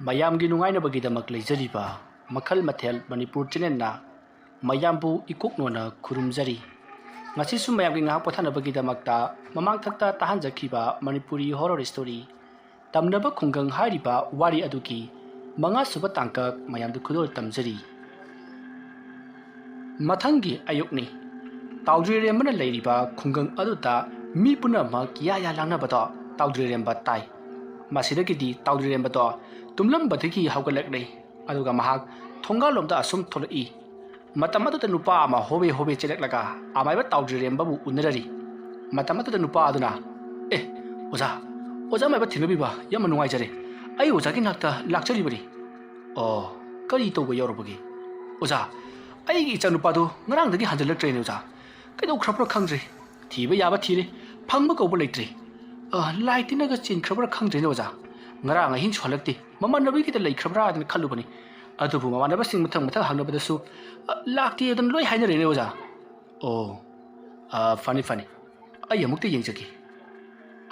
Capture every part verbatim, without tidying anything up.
ꯃꯌꯥꯝꯒꯤ ꯅꯨꯡꯉꯥꯏꯅꯕꯒꯤꯗꯃꯛ ꯂꯩꯖꯔꯤꯕ ꯃꯈꯜ ꯃꯊꯦꯜ ꯃꯅꯤꯄꯨꯔ ꯆꯦꯅꯦꯜꯅ ꯃꯌꯥꯝꯕꯨ ꯏꯀꯣꯛꯅꯣꯅ ꯈꯨꯔꯨꯝꯖꯔꯤ꯫ ꯉꯁꯤꯁꯨ ꯃꯌꯥꯝꯒꯤ ꯉꯥꯏꯍꯥꯛ ꯄꯣꯊꯥꯅꯕꯒꯤꯗꯃꯛꯇ ꯃꯃꯥꯡꯊꯛꯇ ꯇꯥꯍꯟꯖꯈꯤꯕ ꯃꯅꯤꯄꯨꯔꯤ ꯍꯣꯔꯔ ꯁ꯭ꯇꯣꯔꯤ ꯇꯝꯅꯕ ꯈꯨꯡꯒꯪ ꯍꯥꯏꯔꯤꯕ ꯋꯥꯔꯤ ꯑꯗꯨꯒꯤ ꯃꯉꯥꯁꯨꯕ ꯇꯥꯡꯀꯛ ꯃꯌꯥꯝꯗ ꯈꯨꯗꯣꯜ ꯇꯝꯖꯔꯤ꯫ ꯃꯊꯪꯒꯤ ꯑꯌꯨꯛꯅꯤ꯫ ꯇꯥꯎꯗ꯭ꯔꯤꯔꯦꯝꯕꯅ ꯂꯩꯔꯤꯕ ꯈꯨꯡꯒꯪ ꯑꯗꯨꯗ ꯃꯤ ꯄꯨꯝꯅꯃꯛ ꯌꯥ ꯌꯥ ꯂꯥꯡꯅꯕꯗꯣ ꯇꯥꯎꯗ꯭ꯔꯤꯔꯦꯝꯕ ꯇꯥꯏ꯫ ꯃꯁꯤꯗꯒꯤꯗꯤ ꯇꯥꯎꯗ꯭ꯔꯤꯔꯦꯝꯕꯗꯣ ꯇꯨꯝꯂꯝꯕꯗꯒꯤ ꯍꯧꯒꯠꯂꯛꯂꯦ꯫ ꯑꯗꯨꯒ ꯃꯍꯥꯛ ꯊꯣꯡꯒꯥꯜꯂꯣꯝꯗ ꯑꯁꯨꯝ ꯊꯣꯛꯂꯛꯏ꯫ ꯃꯇꯝ ꯑꯗꯨꯗ ꯅꯨꯄꯥ ꯑꯃ ꯍꯣꯕꯦ ꯍꯣꯕꯦ ꯆꯦꯜꯂꯛꯂꯒ ꯑꯃꯥꯏꯕ ꯇꯥꯎꯗ꯭ꯔꯤꯔꯦꯝꯕꯕꯨ ꯎꯅꯔꯔꯤ꯫ ꯃꯇꯝ ꯑꯗꯨꯗ ꯅꯨꯄꯥ ꯑꯗꯨꯅ, "ꯑꯦ, ꯑꯣꯖꯥ, ꯑꯣꯖꯥ ꯑꯃꯥꯏꯕ ꯊꯦꯡꯅꯕꯤꯕ ꯌꯥꯝꯅ ꯅꯨꯡꯉꯥꯏꯖꯔꯦ꯫ ꯑꯩ ꯑꯣꯖꯥꯒꯤ ꯅꯥꯛꯇ ꯂꯥꯛꯆꯔꯤꯕꯅꯤ꯫" "ꯑꯣ, ꯀꯔꯤ ꯇꯧꯕ ꯌꯥꯎꯔꯕꯒꯦ?" "ꯑꯣꯖꯥ, ꯑꯩꯒꯤ ꯏꯆꯥꯅꯨꯄꯥꯗꯣ ꯉꯔꯥꯡꯗꯒꯤ ꯍꯟꯖꯤꯜꯂꯛꯇ꯭ꯔꯦꯅꯦ ꯑꯣꯖꯥ꯫ ꯀꯩꯗꯧꯈ꯭ꯔꯕ꯭ꯔꯥ ꯈꯪꯗ꯭ꯔꯦ꯫ ꯊꯤꯕ ꯌꯥꯕ ꯊꯤꯔꯦ, ꯐꯪꯕ ꯀꯧꯕ ꯂꯩꯇ꯭ꯔꯦ꯫ ꯑ, ꯂꯥꯏ ꯇꯤꯟꯅꯒ ꯆꯦꯟꯈ꯭ꯔꯕ꯭ꯔꯥ ꯈꯪꯗ꯭ꯔꯦꯅꯦ ꯑꯣꯖꯥ꯫ ꯉꯔꯥꯡ ꯑꯍꯤꯡꯁꯨ ꯍꯜꯂꯛꯇꯦ꯫ ꯃꯃꯥꯟꯅꯕꯤꯒꯤꯗ ꯂꯩꯈ꯭ꯔꯕ꯭ꯔꯥ ꯍꯥꯏꯗꯅ ꯈꯜꯂꯨꯕꯅꯤ꯫ ꯑꯗꯨꯕꯨ ꯃꯃꯥꯟꯅꯕꯁꯤꯡ ꯃꯊꯪ ꯃꯊꯪ ꯍꯪꯅꯕꯗꯁꯨ, ꯑ, ꯂꯥꯛꯇꯦ ꯑꯗꯨꯅ ꯂꯣꯏ ꯍꯥꯏꯅꯔꯦꯅꯦ ꯑꯣꯖꯥ꯫" "ꯑꯣ, ꯑ, ꯐꯅꯤ ꯐꯅꯤ, ꯑꯩ ꯑꯃꯨꯛꯇ ꯌꯦꯡꯖꯒꯦ꯫"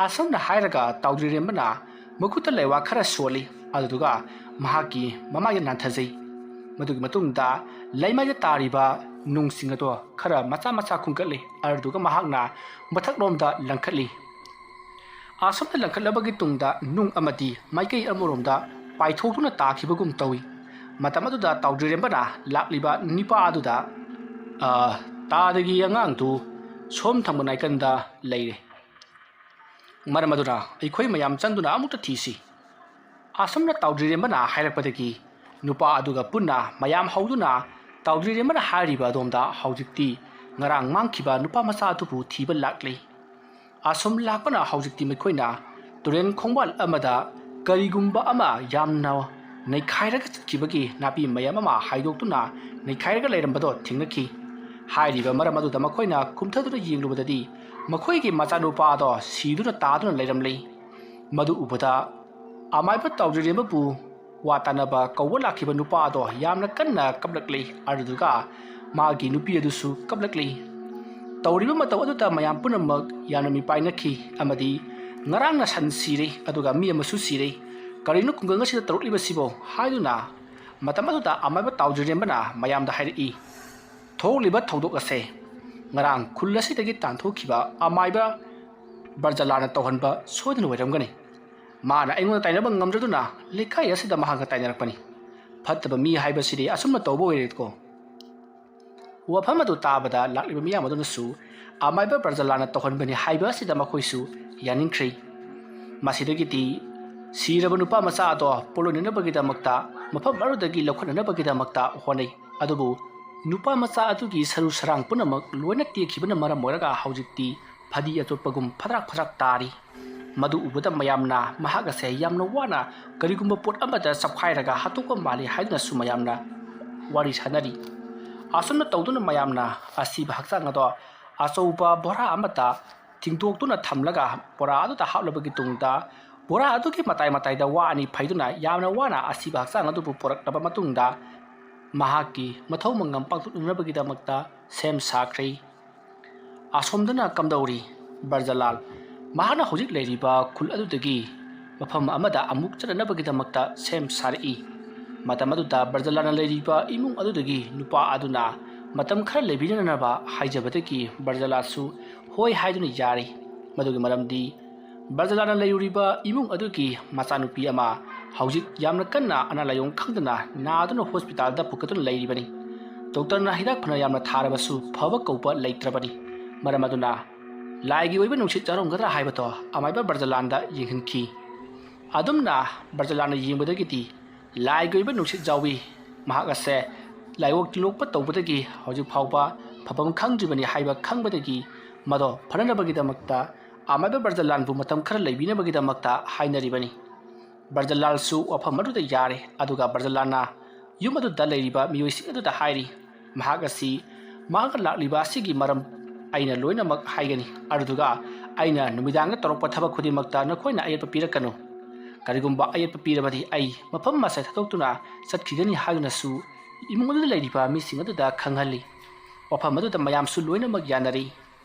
ꯑꯁꯨꯝꯅ ꯍꯥꯏꯔꯒ ꯇꯥꯎꯗ꯭ꯔꯤꯔꯦꯝꯕꯅ ꯃꯈꯨꯠꯇ ꯂꯩꯋꯥ ꯈꯔ ꯁꯣꯜꯂꯤ꯫ ꯑꯗꯨꯗꯨꯒ ꯃꯍꯥꯛꯀꯤ ꯃꯃꯥꯏꯗ ꯅꯥꯟꯊꯖꯩ꯫ ꯃꯗꯨꯒꯤ ꯃꯇꯨꯡꯗ ꯂꯩꯃꯥꯏꯗ ꯇꯥꯔꯤꯕ ꯅꯨꯡꯁꯤꯡ ꯑꯗꯣ ꯈꯔ ꯃꯆꯥ ꯃꯆꯥ ꯈꯨꯟꯒꯠꯂꯤ꯫ ꯑꯗꯨꯗꯨꯒ ꯃꯍꯥꯛꯅ ꯃꯊꯛꯂꯣꯝꯗ ꯂꯪꯈꯠꯂꯤ꯫ ꯑꯁꯨꯝꯅ ꯂꯪꯈꯠꯂꯕꯒꯤ ꯇꯨꯡꯗ ꯅꯨꯡ ꯑꯃꯗꯤ ꯃꯥꯏꯀꯩ ꯑꯃꯔꯣꯝꯗ ꯄꯥꯏꯊꯣꯛꯇꯨꯅ ꯇꯥꯈꯤꯕꯒꯨꯝ ꯇꯧꯏ꯫ ꯃꯇꯝ ꯑꯗꯨꯗ ꯇꯥꯎꯗ꯭ꯔꯤꯔꯦꯝꯕꯅ ꯂꯥꯛꯂꯤꯕ ꯅꯤꯄꯥ ꯑꯗꯨꯗ, "ꯑ, ꯇꯥꯗꯒꯤ ꯑꯉꯥꯡꯗꯨ ꯁꯣꯝ ꯊꯪꯕ ꯅꯥꯏꯀꯟꯗ ꯂꯩꯔꯦ꯫ ꯃꯔꯝ ꯑꯗꯨꯅ ꯑꯩꯈꯣꯏ ꯃꯌꯥꯝ ꯆꯪꯗꯨꯅ ꯑꯃꯨꯛꯇ ꯊꯤꯁꯤ꯫" ꯑꯁꯨꯝꯅ ꯇꯥꯎꯗ꯭ꯔꯤꯔꯦꯝꯕꯅ ꯍꯥꯏꯔꯛꯄꯗꯒꯤ ꯅꯨꯄꯥ ꯑꯗꯨꯒ ꯄꯨꯟꯅ ꯃꯌꯥꯝ ꯍꯧꯗꯨꯅ ꯇꯥꯎꯗ꯭ꯔꯤꯔꯦꯝꯕꯅ ꯍꯥꯏꯔꯤꯕ ꯑꯗꯣꯝꯗ ꯍꯧꯖꯤꯛꯇꯤ ꯉꯔꯥꯡ ꯃꯥꯡꯈꯤꯕ ꯅꯨꯄꯥ ꯃꯆꯥ ꯑꯗꯨꯕꯨ ꯊꯤꯕ ꯂꯥꯛꯂꯤ꯫ ꯑꯁꯨꯝ ꯂꯥꯛꯄꯅ ꯍꯧꯖꯤꯛꯇꯤ ꯃꯈꯣꯏꯅ ꯇꯨꯔꯦꯟ ꯈꯣꯡꯕꯥꯜ ꯑꯃꯗ ꯀꯔꯤꯒꯨꯝꯕ ꯑꯃ ꯌꯥꯝꯅ ꯅꯩꯈꯥꯏꯔꯒ ꯆꯠꯈꯤꯕꯒꯤ ꯅꯥꯄꯤ ꯃꯌꯥꯝ ꯑꯃ ꯍꯥꯏꯗꯣꯛꯇꯨꯅ ꯅꯩꯈꯥꯏꯔꯒ ꯂꯩꯔꯝꯕꯗꯣ ꯊꯦꯡꯅꯈꯤ꯫ ꯍꯥꯏꯔꯤꯕ ꯃꯔꯝ ꯑꯗꯨꯗ ꯃꯈꯣꯏꯅ ꯀꯨꯝꯊꯗꯨꯅ ꯌꯦꯡꯂꯨꯕꯗꯗꯤ ꯃꯈꯣꯏꯒꯤ ꯃꯆꯥꯅꯨꯄꯥ ꯑꯗꯣ ꯁꯤꯗꯨꯅ ꯇꯥꯗꯨꯅ ꯂꯩꯔꯝꯂꯤ꯫ ꯃꯗꯨ ꯎꯕꯗ ꯑꯃꯥꯏꯕ ꯇꯥꯎꯗ꯭ꯔꯤꯔꯦꯝꯕꯕꯨ ꯋꯥ ꯇꯥꯅꯕ ꯀꯧꯕ ꯂꯥꯛꯈꯤꯕ ꯅꯨꯄꯥ ꯑꯗꯣ ꯌꯥꯝꯅ ꯀꯟꯅ ꯀꯞꯂꯛꯂꯤ꯫ ꯑꯗꯨꯗꯨꯒ ꯃꯥꯒꯤ ꯅꯨꯄꯤ ꯑꯗꯨꯁꯨ ꯀꯞꯂꯛꯂꯤ꯫ ꯇꯧꯔꯤꯕ ꯃꯇꯧ ꯑꯗꯨꯗ ꯃꯌꯥꯝ ꯄꯨꯝꯅꯃꯛ ꯌꯥꯝꯅ ꯃꯤꯄꯥꯏꯅꯈꯤ ꯑꯃꯗꯤ ꯉꯔꯥꯡꯅ ꯁꯟ ꯁꯤꯔꯦ, ꯑꯗꯨꯒ ꯃꯤ ꯑꯃꯁꯨ ꯁꯤꯔꯦ꯫ "ꯀꯔꯤꯅꯣ ꯈꯨꯡꯒꯪ ꯑꯁꯤꯗ ꯇꯧꯔꯛꯂꯤꯕꯁꯤꯕꯣ?" ꯍꯥꯏꯗꯨꯅ ꯃꯇꯝ ꯑꯗꯨꯗ ꯑꯃꯥꯏꯕ ꯇꯥꯎꯖꯤꯔꯦꯝꯕꯅ ꯃꯌꯥꯝꯗ ꯍꯥꯏꯔꯛꯏ, "ꯊꯣꯛꯂꯤꯕ ꯊꯧꯗꯣꯛ ꯑꯁꯦ ꯉꯔꯥꯡ ꯈꯨꯜ ꯑꯁꯤꯗꯒꯤ ꯇꯥꯟꯊꯣꯛꯈꯤꯕ ꯑꯃꯥꯏꯕ ꯕ꯭ꯔꯖꯂꯥꯜꯅ ꯇꯧꯍꯟꯕ ꯁꯣꯏꯗꯅ ꯑꯣꯏꯔꯝꯒꯅꯤ꯫ ꯃꯥꯅ ꯑꯩꯉꯣꯟꯗ ꯇꯥꯏꯅꯕ ꯉꯝꯗ꯭ꯔꯗꯨꯅ ꯂꯩꯀꯥꯏ ꯑꯁꯤꯗ ꯃꯍꯥꯛꯀ ꯇꯥꯏꯅꯔꯛꯄꯅꯤ꯫ ꯐꯠꯇꯕ ꯃꯤ ꯍꯥꯏꯕꯁꯤꯗꯤ ꯑꯁꯨꯝꯅ ꯇꯧꯕ ꯑꯣꯏꯔꯦꯀꯣ꯫" ꯋꯥꯐꯝ ꯑꯗꯨ ꯇꯥꯕꯗ ꯂꯥꯛꯂꯤꯕ ꯃꯤꯌꯥꯝ ꯑꯗꯨꯅꯁꯨ ꯑꯃꯥꯏꯕ ꯕ꯭ꯔꯖꯂꯥꯜꯅ ꯇꯧꯍꯟꯕꯅꯤ ꯍꯥꯏꯕ ꯑꯁꯤꯗ ꯃꯈꯣꯏꯁꯨ ꯌꯥꯅꯤꯡꯈ꯭ꯔꯦ꯫ ꯃꯁꯤꯗꯒꯤꯗꯤ ꯁꯤꯔꯕ ꯅꯨꯄꯥ ꯃꯆꯥ ꯑꯗꯣ ꯄꯣꯠꯂꯣꯏꯅꯅꯕꯒꯤꯗꯃꯛꯇ ꯃꯐꯝ ꯑꯗꯨꯗꯒꯤ ꯂꯧꯈꯠꯅꯅꯕꯒꯤꯗꯃꯛꯇ ꯍꯣꯠꯅꯩ꯫ ꯑꯗꯨꯕꯨ ꯅꯨꯄꯥ ꯃꯆꯥ ꯑꯗꯨꯒꯤ ꯁꯔꯨ ꯁꯔꯥꯡ ꯄꯨꯝꯅꯃꯛ ꯂꯣꯏꯅ ꯇꯦꯛꯈꯤꯕꯅ ꯃꯔꯝ ꯑꯣꯏꯔꯒ ꯍꯧꯖꯤꯛꯇꯤ ꯐꯗꯤ ꯑꯆꯣꯠꯄꯒꯨꯝ ꯐꯗ꯭ꯔꯥꯛ ꯐꯗ꯭ꯔꯥꯛ ꯇꯥꯔꯤ꯫ ꯃꯗꯨ ꯎꯕꯗ ꯃꯌꯥꯝꯅ ꯃꯍꯥꯛ ꯑꯁꯦ ꯌꯥꯝꯅ ꯋꯥꯅ ꯀꯔꯤꯒꯨꯝꯕ ꯄꯣꯠ ꯑꯃꯗ ꯆꯞꯈꯥꯏꯔꯒ ꯍꯥꯠꯇꯣꯛꯄ ꯃꯥꯜꯂꯤ ꯍꯥꯏꯗꯨꯅꯁꯨ ꯃꯌꯥꯝꯅ ꯋꯥꯔꯤ ꯁꯥꯟꯅꯔꯤ꯫ ꯑꯁꯨꯝꯅ ꯇꯧꯗꯨꯅ ꯃꯌꯥꯝꯅ ꯑꯁꯤꯕ ꯍꯛꯆꯥꯡ ꯑꯗꯣ ꯑꯆꯧꯕ ꯕꯣꯔꯥ ꯑꯃꯗ ꯇꯤꯡꯊꯣꯛꯇꯨꯅ ꯊꯝꯂꯒ ꯕꯣꯔꯥ ꯑꯗꯨꯗ ꯍꯥꯞꯂꯕꯒꯤ ꯇꯨꯡꯗ ꯕꯣꯔꯥ ꯑꯗꯨꯒꯤ ꯃꯇꯥꯏ ꯃꯇꯥꯏꯗ ꯋꯥ ꯑꯅꯤ ꯐꯩꯗꯨꯅ ꯌꯥꯝꯅ ꯋꯥꯅ ꯑꯁꯤꯕ ꯍꯛꯆꯥꯡ ꯑꯗꯨꯕꯨ ꯄꯨꯔꯛꯂꯕ ꯃꯇꯨꯡꯗ ꯃꯍꯥꯛꯀꯤ ꯃꯊꯧ ꯃꯉꯝ ꯄꯥꯡꯊꯣꯛꯅꯅꯕꯒꯤꯗꯃꯛꯇ ꯁꯦꯝ ꯁꯥꯈ꯭ꯔꯦ꯫ ꯑꯁꯣꯝꯗꯅ ꯀꯝꯗꯧꯔꯤ? ꯕ꯭ꯔꯖꯂꯥꯜ ꯃꯍꯥꯛꯅ ꯍꯧꯖꯤꯛ ꯂꯩꯔꯤꯕ ꯈꯨꯜ ꯑꯗꯨꯗꯒꯤ ꯃꯐꯝ ꯑꯃꯗ ꯑꯃꯨꯛ ꯆꯠꯅꯅꯕꯒꯤꯗꯃꯛꯇ ꯁꯦꯝ ꯁꯥꯔꯛꯏ꯫ ꯃꯇꯝ ꯑꯗꯨꯗ ꯕ꯭ꯔꯖꯂꯥꯜꯅ ꯂꯩꯔꯤꯕ ꯏꯃꯨꯡ ꯑꯗꯨꯗꯒꯤ ꯅꯨꯄꯥ ꯑꯗꯨꯅ ꯃꯇꯝ ꯈꯔ ꯂꯩꯕꯤꯅꯅꯕ ꯍꯥꯏꯖꯕꯗꯒꯤ ꯕ꯭ꯔꯖꯂꯥꯜꯁꯨ ꯍꯣꯏ ꯍꯥꯏꯗꯨꯅ ꯌꯥꯔꯤ꯫ ꯃꯗꯨꯒꯤ ꯃꯔꯝꯗꯤ ꯕ꯭ꯔꯖꯂꯥꯜꯅ ꯂꯩꯔꯨꯔꯤꯕ ꯏꯃꯨꯡ ꯑꯗꯨꯒꯤ ꯃꯆꯥꯅꯨꯄꯤ ꯑꯃ ꯍꯧꯖꯤꯛ ꯌꯥꯝꯅ ꯀꯟꯅ ꯑꯅꯥ ꯂꯥꯏꯌꯣꯡ ꯈꯪꯗꯅ ꯅꯥꯗꯨꯅ ꯍꯣꯁꯄꯤꯇꯥꯜꯗ ꯄꯨꯈꯠꯇꯨꯅ ꯂꯩꯔꯤꯕꯅꯤ꯫ ꯗꯣꯛꯇꯔꯅ ꯍꯤꯗꯥꯛ ꯐꯅ ꯌꯥꯝꯅ ꯊꯥꯔꯕꯁꯨ ꯐꯕ ꯀꯧꯕ ꯂꯩꯇ꯭ꯔꯕꯅꯤ꯫ ꯃꯔꯝ ꯑꯗꯨꯅ ꯂꯥꯏꯒꯤ ꯑꯣꯏꯕ ꯅꯨꯡꯁꯤꯠ ꯌꯥꯎꯔꯝꯒꯗ꯭ꯔꯥ ꯍꯥꯏꯕꯗꯣ ꯑꯃꯥꯏꯕ ꯕ꯭ꯔꯖꯂꯥꯟꯗ ꯌꯦꯡꯍꯟꯈꯤ꯫ ꯑꯗꯨꯝꯅ ꯕ꯭ꯔꯖꯂꯥꯟꯅ ꯌꯦꯡꯕꯗꯒꯤꯗꯤ ꯂꯥꯏꯒꯤ ꯑꯣꯏꯕ ꯅꯨꯡꯁꯤꯠ ꯌꯥꯎꯏ꯫ ꯃꯍꯥꯛ ꯑꯁꯦ ꯂꯥꯏꯑꯣꯡ ꯇꯤꯜꯂꯣꯛꯄ ꯇꯧꯕꯗꯒꯤ ꯍꯧꯖꯤꯛ ꯐꯥꯎꯕ ꯐꯐꯝ ꯈꯪꯗ꯭ꯔꯤꯕꯅꯤ ꯍꯥꯏꯕ ꯈꯪꯕꯗꯒꯤ ꯃꯗꯣ ꯐꯅꯅꯕꯒꯤꯗꯃꯛꯇ ꯑꯃꯥꯏꯕ ꯕ꯭ꯔꯖꯂꯥꯟꯕꯨ ꯃꯇꯝ ꯈꯔ ꯂꯩꯕꯤꯅꯕꯒꯤꯗꯃꯛꯇ ꯍꯥꯏꯅꯔꯤꯕꯅꯤ꯫ ꯕ꯭ꯔꯖꯂꯥꯜꯁꯨ ꯋꯥꯐꯝ ꯑꯗꯨꯗ ꯌꯥꯔꯦ꯫ ꯑꯗꯨꯒ ꯕ꯭ꯔꯖꯂꯥꯜꯅ ꯌꯨꯝ ꯑꯗꯨꯗ ꯂꯩꯔꯤꯕ ꯃꯤꯑꯣꯏꯁꯤꯡ ꯑꯗꯨꯗ ꯍꯥꯏꯔꯤ, "ꯃꯍꯥꯛ ꯑꯁꯤ ꯃꯍꯥꯛꯅ ꯂꯥꯛꯂꯤꯕ ꯑꯁꯤꯒꯤ ꯃꯔꯝ ꯑꯩꯅ ꯂꯣꯏꯅꯃꯛ ꯍꯥꯏꯒꯅꯤ꯫ ꯑꯗꯨꯗꯨꯒ ꯑꯩꯅ ꯅꯨꯃꯤꯗꯥꯡꯗ ꯇꯧꯔꯛꯄ ꯊꯕꯛ ꯈꯨꯗꯤꯡꯃꯛꯇ ꯅꯈꯣꯏꯅ ꯑꯌꯦꯠꯄ ꯄꯤꯔꯛꯀꯅꯨ꯫ ꯀꯔꯤꯒꯨꯝꯕ ꯑꯌꯦꯠꯄ ꯄꯤꯔꯕꯗꯤ ꯑꯩ ꯃꯐꯝ ꯑꯁꯦ ꯊꯥꯗꯣꯛꯇꯨꯅ ꯆꯠꯈꯤꯒꯅꯤ" ꯍꯥꯏꯗꯨꯅꯁꯨ ꯏꯃꯨꯡ ꯑꯗꯨꯗ ꯂꯩꯔꯤꯕ ꯃꯤꯁꯤꯡ ꯑꯗꯨꯗ ꯈꯪꯍꯜꯂꯤ꯫ ꯋꯥꯐꯝ ꯑꯗꯨꯗ ꯃꯌꯥꯝꯁꯨ ꯂꯣꯏꯅꯃꯛ ꯌꯥꯅꯔꯤ꯫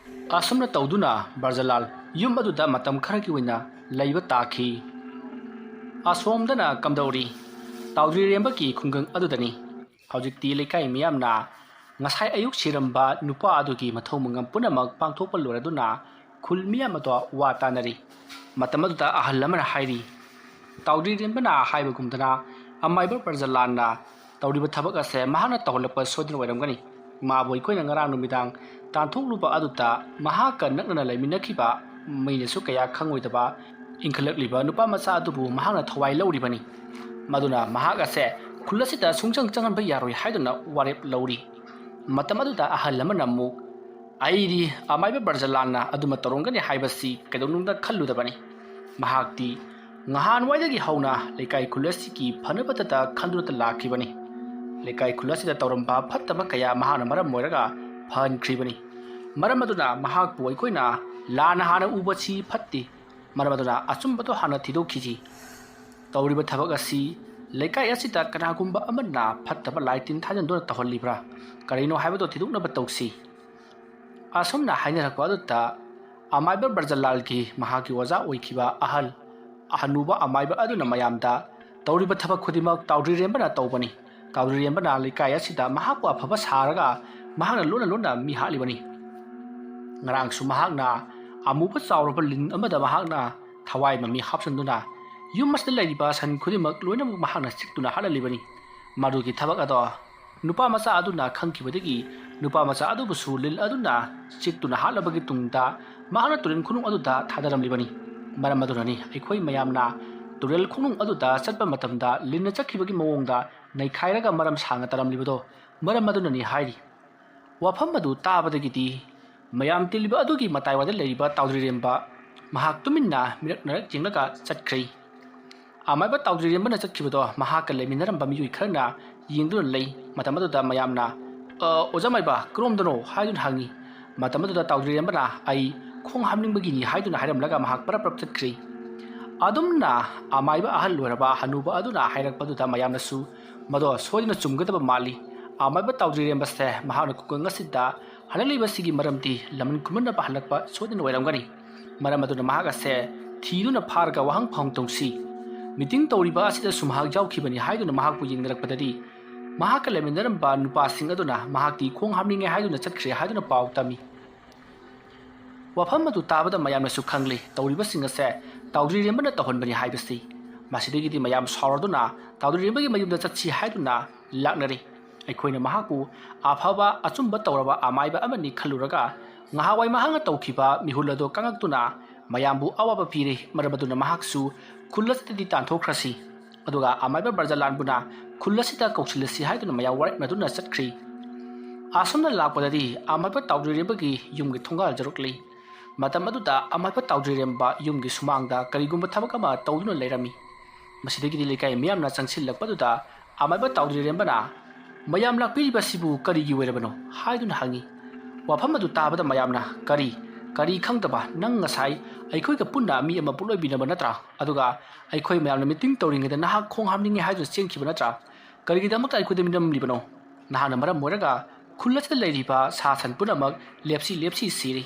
ꯑꯁꯨꯝꯅ ꯇꯧꯗꯨꯅ ꯕ꯭ꯔꯖꯂꯥꯜ ꯌꯨꯝ ꯑꯗꯨꯗ ꯃꯇꯝ ꯈꯔꯒꯤ ꯑꯣꯏꯅ ꯂꯩꯕ ꯇꯥꯈꯤ꯫ ꯑꯁꯣꯝꯗꯅ ꯀꯝꯗꯧꯔꯤ? ꯇꯥꯎꯗ꯭ꯔꯤꯔꯦꯝꯕꯒꯤ ꯈꯨꯡꯒꯪ ꯑꯗꯨꯗꯅꯤ꯫ ꯍꯧꯖꯤꯛꯇꯤ ꯂꯩꯀꯥꯏ ꯃꯤꯌꯥꯝꯅ ꯉꯁꯥꯏ ꯑꯌꯨꯛ ꯁꯤꯔꯝꯕ ꯅꯨꯄꯥ ꯑꯗꯨꯒꯤ ꯃꯊꯧ ꯃꯉꯝ ꯄꯨꯝꯅꯃꯛ ꯄꯥꯡꯊꯣꯛꯄ ꯂꯣꯏꯔꯗꯨꯅ ꯈꯨꯜ ꯃꯤꯌꯥꯝ ꯑꯗꯣ ꯋꯥ ꯇꯥꯅꯔꯤ꯫ ꯃꯇꯝ ꯑꯗꯨꯗ ꯑꯍꯜ ꯑꯃꯅ ꯍꯥꯏꯔꯤ, ꯇꯥꯎꯗ꯭ꯔꯤꯔꯦꯝꯕꯅ ꯍꯥꯏꯕꯒꯨꯝꯗꯅ ꯑꯃꯥꯏꯕ ꯄ꯭ꯔꯖꯂꯥꯟꯅ ꯇꯧꯔꯤꯕ ꯊꯕꯛ ꯑꯁꯦ ꯃꯍꯥꯛꯅ ꯇꯧꯍꯜꯂꯛꯄ ꯁꯣꯏꯗꯅ ꯑꯣꯏꯔꯝꯒꯅꯤ꯫ ꯃꯥꯕꯨ ꯑꯩꯈꯣꯏꯅ ꯉꯔꯥꯡ ꯅꯨꯃꯤꯗꯥꯡ ꯇꯥꯟꯊꯣꯛꯂꯨꯕ ꯑꯗꯨꯗ ꯃꯍꯥꯛꯀ ꯅꯛꯅꯅ ꯂꯩꯃꯤꯟꯅꯈꯤꯕ ꯃꯤꯅꯁꯨ ꯀꯌꯥ ꯈꯪꯂꯣꯏꯗꯕ ꯏꯟꯈꯠꯂꯛꯂꯤꯕ ꯅꯨꯄꯥ ꯃꯆꯥ ꯑꯗꯨꯕꯨ ꯃꯍꯥꯛꯅ ꯊꯋꯥꯏ ꯂꯧꯔꯤꯕꯅꯤ꯫ ꯃꯗꯨꯅ ꯃꯍꯥꯛ ꯑꯁꯦ ꯈꯨꯜ ꯑꯁꯤꯗ ꯁꯨꯡꯆꯪ ꯆꯪꯍꯟꯕ ꯌꯥꯔꯣꯏ ꯍꯥꯏꯗꯨꯅ ꯋꯥꯔꯦꯞ ꯂꯧꯔꯤ꯫ ꯃꯇꯝ ꯑꯗꯨꯗ ꯑꯍꯜ ꯑꯃꯅ ꯑꯃꯨꯛ, "ꯑꯩꯗꯤ ꯑꯃꯥꯏꯕ ꯕ꯭ꯔꯖꯂꯥꯟꯅ ꯑꯗꯨꯃ ꯇꯧꯔꯝꯒꯅꯤ ꯍꯥꯏꯕꯁꯤ ꯀꯩꯗꯧꯅꯨꯡꯗ ꯈꯜꯂꯨꯗꯕꯅꯤ꯫ ꯃꯍꯥꯛꯇꯤ ꯉꯍꯥꯟꯋꯥꯏꯗꯒꯤ ꯍꯧꯅ ꯂꯩꯀꯥꯏ ꯈꯨꯜ ꯑꯁꯤꯒꯤ ꯐꯅꯕꯇꯇ ꯈꯟꯗꯨꯅꯇ ꯂꯥꯛꯈꯤꯕꯅꯤ꯫ ꯂꯩꯀꯥꯏ ꯈꯨꯜ ꯑꯁꯤꯗ ꯇꯧꯔꯝꯕ ꯐꯠꯇꯕ ꯀꯌꯥ ꯃꯍꯥꯛꯅ ꯃꯔꯝ ꯑꯣꯏꯔꯒ ꯐꯍꯟꯈ꯭ꯔꯤꯕꯅꯤ꯫ ꯃꯔꯝ ꯑꯗꯨꯅ ꯃꯍꯥꯛꯄꯨ ꯑꯩꯈꯣꯏꯅ ꯂꯥꯟꯅ ꯍꯥꯟꯅ ꯎꯕꯁꯤ ꯐꯠꯇꯦ꯫ ꯃꯔꯝ ꯑꯗꯨꯅ ꯑꯆꯨꯝꯕꯗꯣ ꯍꯥꯟꯅ ꯊꯤꯗꯣꯛꯈꯤꯁꯤ꯫ ꯇꯧꯔꯤꯕ ꯊꯕꯛ ꯑꯁꯤ ꯂꯩꯀꯥꯏ ꯑꯁꯤꯗ ꯀꯅꯥꯒꯨꯝꯕ ꯑꯃꯅ ꯐꯠꯇꯕ ꯂꯥꯏ ꯇꯤꯟ ꯊꯥꯖꯤꯟꯗꯨꯅ ꯇꯧꯍꯜꯂꯤꯕ꯭ꯔꯥ, ꯀꯔꯤꯅꯣ ꯍꯥꯏꯕꯗꯣ ꯊꯤꯗꯣꯛꯅꯕ ꯇꯧꯁꯤ"꯫ ꯑꯁꯨꯝꯅ ꯍꯥꯏꯅꯔꯛꯄ ꯑꯗꯨꯗ ꯑꯃꯥꯏꯕ ꯕ꯭ꯔꯖꯂꯥꯜꯒꯤ ꯃꯍꯥꯛꯀꯤ ꯑꯣꯖꯥ ꯑꯣꯏꯈꯤꯕ ꯑꯍꯜ, ꯑꯍꯅꯨꯕ ꯑꯃꯥꯏꯕ ꯑꯗꯨꯅ ꯃꯌꯥꯝꯗ, "ꯇꯧꯔꯤꯕ ꯊꯕꯛ ꯈꯨꯗꯤꯡꯃꯛ ꯇꯥꯎꯗ꯭ꯔꯤꯔꯦꯝꯕꯅ ꯇꯧꯕꯅꯤ꯫ ꯇꯥꯎꯗ꯭ꯔꯤꯔꯦꯝꯕꯅ ꯂꯩꯀꯥꯏ ꯑꯁꯤꯗ ꯃꯍꯥꯛꯄꯨ ꯑꯐꯕ ꯁꯥꯔꯒ ꯃꯍꯥꯛꯅ ꯂꯣꯟꯅ ꯂꯣꯟꯅ ꯃꯤ ꯍꯥꯠꯂꯤꯕꯅꯤ꯫ ꯉꯔꯥꯡꯁꯨ ꯃꯍꯥꯛꯅ ꯑꯃꯨꯕ ꯆꯥꯎꯔꯕ ꯂꯤꯟ ꯑꯃꯗ ꯃꯍꯥꯛꯅ ꯊꯋꯥꯏ ꯃꯃꯤ ꯍꯥꯞꯆꯤꯟꯗꯨꯅ ꯌꯨꯝ ꯑꯁꯤꯗ ꯂꯩꯔꯤꯕ ꯁꯟ ꯈꯨꯗꯤꯡꯃꯛ ꯂꯣꯏꯅꯃꯛ ꯃꯍꯥꯛꯅ ꯆꯤꯛꯇꯨꯅ ꯍꯥꯠꯍꯜꯂꯤꯕꯅꯤ꯫ ꯃꯗꯨꯒꯤ ꯊꯕꯛ ꯑꯗꯣ ꯅꯨꯄꯥ ꯃꯆꯥ ꯑꯗꯨꯅ ꯈꯪꯈꯤꯕꯗꯒꯤ ꯅꯨꯄꯥ ꯃꯆꯥ ꯑꯗꯨꯕꯨꯁꯨ ꯂꯤꯟ ꯑꯗꯨꯅ ꯆꯤꯛꯇꯨꯅ ꯍꯥꯠꯂꯕꯒꯤ ꯇꯨꯡꯗ ꯃꯍꯥꯛꯅ ꯇꯨꯔꯦꯜ ꯈꯣꯡꯅꯨꯡ ꯑꯗꯨꯗ ꯊꯥꯗꯔꯝꯂꯤꯕꯅꯤ꯫ ꯃꯔꯝ ꯑꯗꯨꯅꯅꯤ ꯑꯩꯈꯣꯏ ꯃꯌꯥꯝꯅ ꯇꯨꯔꯦꯜ ꯈꯣꯡꯅꯨꯡ ꯑꯗꯨꯗ ꯆꯠꯄ ꯃꯇꯝꯗ ꯂꯤꯟꯅ ꯆꯠꯈꯤꯕꯒꯤ ꯃꯑꯣꯡꯗ ꯅꯩꯈꯥꯏꯔꯒ ꯃꯔꯝ ꯁꯥꯡꯅ ꯇꯥꯔꯝꯂꯤꯕꯗꯣ꯫ ꯃꯔꯝ ꯑꯗꯨꯅꯅꯤ" ꯍꯥꯏꯔꯤ꯫ ꯋꯥꯐꯝ ꯑꯗꯨ ꯇꯥꯕꯗꯒꯤꯗꯤ ꯃꯌꯥꯝ ꯇꯤꯜꯂꯤꯕ ꯑꯗꯨꯒꯤ ꯃꯇꯥꯏꯋꯥꯏꯗ ꯂꯩꯔꯤꯕ ꯇꯥꯎꯗ꯭ꯔꯤꯔꯦꯝꯕ ꯃꯍꯥꯛ ꯇꯨꯃꯤꯟꯅ ꯃꯤꯔꯛ ꯅꯥꯔꯛ ꯌꯦꯡꯂꯒ ꯆꯠꯈ꯭ꯔꯦ꯫ ꯑꯃꯥꯏꯕ ꯇꯥꯎꯗ꯭ꯔꯤꯔꯦꯝꯕꯅ ꯆꯠꯈꯤꯕꯗꯣ ꯃꯍꯥꯛꯀ ꯂꯩꯃꯤꯟꯅꯔꯝꯕ ꯃꯤꯑꯣꯏ ꯈꯔꯅ ꯌꯦꯡꯗꯨꯅ ꯂꯩ꯫ ꯃꯇꯝ ꯑꯗꯨꯗ ꯃꯌꯥꯝꯅ, "ꯑ, ꯑꯣꯖꯥ ꯃꯥꯏꯕ, ꯀꯔꯣꯝꯗꯅꯣ?" ꯍꯥꯏꯗꯨꯅ ꯍꯪꯉꯤ꯫ ꯃꯇꯝ ꯑꯗꯨꯗ ꯇꯥꯎꯗ꯭ꯔꯤꯔꯦꯝꯕꯅ, "ꯑꯩ ꯈꯣꯡ ꯍꯥꯝꯅꯤꯡꯕꯒꯤꯅꯤ" ꯍꯥꯏꯗꯨꯅ ꯍꯥꯏꯔꯝꯂꯒ ꯃꯍꯥꯛ ꯄꯔꯞ ꯄꯔꯞ ꯆꯠꯈ꯭ꯔꯦ꯫ ꯑꯗꯨꯝꯅ ꯑꯃꯥꯏꯕ ꯑꯍꯜ ꯑꯣꯏꯔꯕ ꯍꯅꯨꯕ ꯑꯗꯨꯅ ꯍꯥꯏꯔꯛꯄꯗꯨꯗ ꯃꯌꯥꯝꯅꯁꯨ ꯃꯗꯣ ꯁꯣꯏꯗꯅ ꯆꯨꯝꯒꯗꯕ ꯃꯥꯜꯂꯤ꯫ ꯑꯃꯥꯏꯕ ꯇꯥꯎꯗ꯭ꯔꯤꯔꯦꯝꯕꯁꯦ ꯃꯍꯥꯛꯅ ꯈꯨꯡꯒꯪ ꯑꯁꯤꯗ ꯍꯜꯂꯛꯂꯤꯕꯁꯤꯒꯤ ꯃꯔꯝꯗꯤ ꯂꯃꯟ ꯈꯨꯝꯕꯟꯅꯕ ꯍꯜꯂꯛꯄ ꯁꯣꯏꯗꯅ ꯑꯣꯏꯔꯝꯒꯅꯤ꯫ ꯃꯔꯝ ꯑꯗꯨꯅ ꯃꯍꯥꯛ ꯑꯁꯦ ꯊꯤꯗꯨꯅ ꯐꯥꯔꯒ ꯋꯥꯍꯪ ꯐꯥꯎꯍꯪ ꯇꯧꯁꯤ꯫ ꯃꯤꯇꯤꯡ ꯇꯧꯔꯤꯕ ꯑꯁꯤꯗꯁꯨ ꯃꯍꯥꯛ ꯌꯥꯎꯈꯤꯕꯅꯤ ꯍꯥꯏꯗꯨꯅ ꯃꯍꯥꯛꯄꯨ ꯌꯦꯡꯅꯔꯛꯄꯗꯗꯤ, ꯃꯍꯥꯛꯀ ꯂꯩꯃꯤꯟꯅꯔꯝꯕ ꯅꯨꯄꯥꯁꯤꯡ ꯑꯗꯨꯅ ꯃꯍꯥꯛꯇꯤ ꯈꯣꯡ ꯍꯥꯝꯅꯤꯡꯉꯦ ꯍꯥꯏꯗꯨꯅ ꯆꯠꯈ꯭ꯔꯦ ꯍꯥꯏꯗꯨꯅ ꯄꯥꯎ ꯇꯝꯃꯤ꯫ ꯋꯥꯐꯝ ꯑꯗꯨ ꯇꯥꯕꯗ ꯃꯌꯥꯝꯅꯁꯨ ꯈꯪꯂꯦ, ꯇꯧꯔꯤꯕꯁꯤꯡ ꯑꯁꯦ ꯇꯥꯎꯗ꯭ꯔꯤꯔꯦꯝꯕꯅ ꯇꯧꯍꯟꯕꯅꯤ ꯍꯥꯏꯕꯁꯤ꯫ ꯃꯁꯤꯗꯒꯤꯗꯤ ꯃꯌꯥꯝ ꯁꯥꯎꯔꯗꯨꯅ ꯇꯥꯎꯗ꯭ꯔꯤꯔꯦꯝꯕꯒꯤ ꯃꯌꯨꯝꯗ ꯆꯠꯁꯤ ꯍꯥꯏꯗꯨꯅ ꯂꯥꯛꯅꯔꯦ꯫ ꯑꯩꯈꯣꯏꯅ ꯃꯍꯥꯛꯄꯨ ꯑꯐꯕ ꯑꯆꯨꯝꯕ ꯇꯧꯔꯕ ꯑꯃꯥꯏꯕ ꯑꯃꯅꯤ ꯈꯜꯂꯨꯔꯒ, ꯉꯍꯥꯟꯋꯥꯏ ꯃꯍꯥꯛꯅ ꯇꯧꯈꯤꯕ ꯃꯤꯍꯨꯜ ꯑꯗꯣ ꯀꯪꯉꯛꯇꯨꯅ ꯃꯌꯥꯝꯕꯨ ꯑꯋꯥꯕ ꯄꯤꯔꯦ꯫ ꯃꯔꯝ ꯑꯗꯨꯅ ꯃꯍꯥꯛꯁꯨ ꯈꯨꯜ ꯑꯁꯤꯗꯒꯤ ꯇꯥꯟꯊꯣꯛꯈ꯭ꯔꯁꯤ, ꯑꯗꯨꯒ ꯑꯃꯥꯏꯕ ꯕ꯭ꯔꯖꯂꯥꯟꯕꯨꯅ ꯈꯨꯜ ꯑꯁꯤꯗ ꯀꯧꯁꯤꯜꯂꯁꯤ ꯍꯥꯏꯗꯨꯅ ꯃꯌꯥꯝ ꯋꯥꯔꯛꯅꯗꯨꯅ ꯆꯠꯈ꯭ꯔꯤ꯫ ꯑꯁꯣꯝꯗ ꯂꯥꯛꯄꯗꯗꯤ ꯑꯃꯥꯏꯕ ꯇꯥꯎꯗ꯭ꯔꯤꯔꯦꯝꯕꯒꯤ ꯌꯨꯝꯒꯤ ꯊꯣꯡꯒꯥꯜ ꯌꯧꯔꯛꯂꯤ꯫ ꯃꯇꯝ ꯑꯗꯨꯗ ꯑꯃꯥꯏꯕ ꯇꯥꯎꯗ꯭ꯔꯤꯔꯦꯝꯕ ꯌꯨꯝꯒꯤ ꯁꯨꯃꯥꯡꯗ ꯀꯔꯤꯒꯨꯝꯕ ꯊꯕꯛ ꯑꯃ ꯇꯧꯗꯨꯅ ꯂꯩꯔꯝꯃꯤ꯫ ꯃꯁꯤꯗꯒꯤꯗꯤ ꯂꯩꯀꯥꯏ ꯃꯤꯌꯥꯝꯅ ꯆꯪꯁꯤꯜꯂꯛꯄꯗꯨꯗ ꯑꯃꯥꯏꯕ ꯇꯥꯎꯗ꯭ꯔꯤꯔꯦꯝꯕꯅ ꯃꯌꯥꯝ ꯂꯥꯛꯄꯤꯔꯤꯕꯁꯤꯕꯨ ꯀꯔꯤꯒꯤ ꯑꯣꯏꯔꯕꯅꯣ ꯍꯥꯏꯗꯨꯅ ꯍꯪꯉꯤ꯫ ꯋꯥꯐꯝ ꯑꯗꯨ ꯇꯥꯕꯗ ꯃꯌꯥꯝꯅ, "ꯀꯔꯤ, ꯀꯔꯤ ꯈꯪꯗꯕ? ꯅꯪ ꯉꯁꯥꯏ ꯑꯩꯈꯣꯏꯒ ꯄꯨꯟꯅ ꯃꯤ ꯑꯃ ꯄꯣꯠꯂꯣꯏꯕꯤꯅꯕ ꯅꯠꯇ꯭ꯔꯥ? ꯑꯗꯨꯒ ꯑꯩꯈꯣꯏ ꯃꯌꯥꯝꯅ ꯃꯤꯇꯤꯡ ꯇꯧꯔꯤꯉꯩꯗ ꯅꯍꯥꯛ ꯈꯣꯡ ꯍꯥꯝꯅꯤꯡꯉꯦ ꯍꯥꯏꯗꯨꯅ ꯆꯦꯟꯈꯤꯕ ꯅꯠꯇ꯭ꯔꯥ? ꯀꯔꯤꯒꯤꯗꯃꯛꯇ ꯑꯩꯈꯣꯏꯗ ꯃꯤꯅꯝꯂꯤꯕꯅꯣ? ꯅꯍꯥꯛꯅ ꯃꯔꯝ ꯑꯣꯏꯔꯒ ꯈꯨꯜ ꯑꯁꯤꯗ ꯂꯩꯔꯤꯕ ꯁꯥ ꯁꯟ ꯄꯨꯝꯅꯃꯛ ꯂꯦꯞꯁꯤ ꯂꯦꯞꯁꯤ ꯁꯤꯔꯤ꯫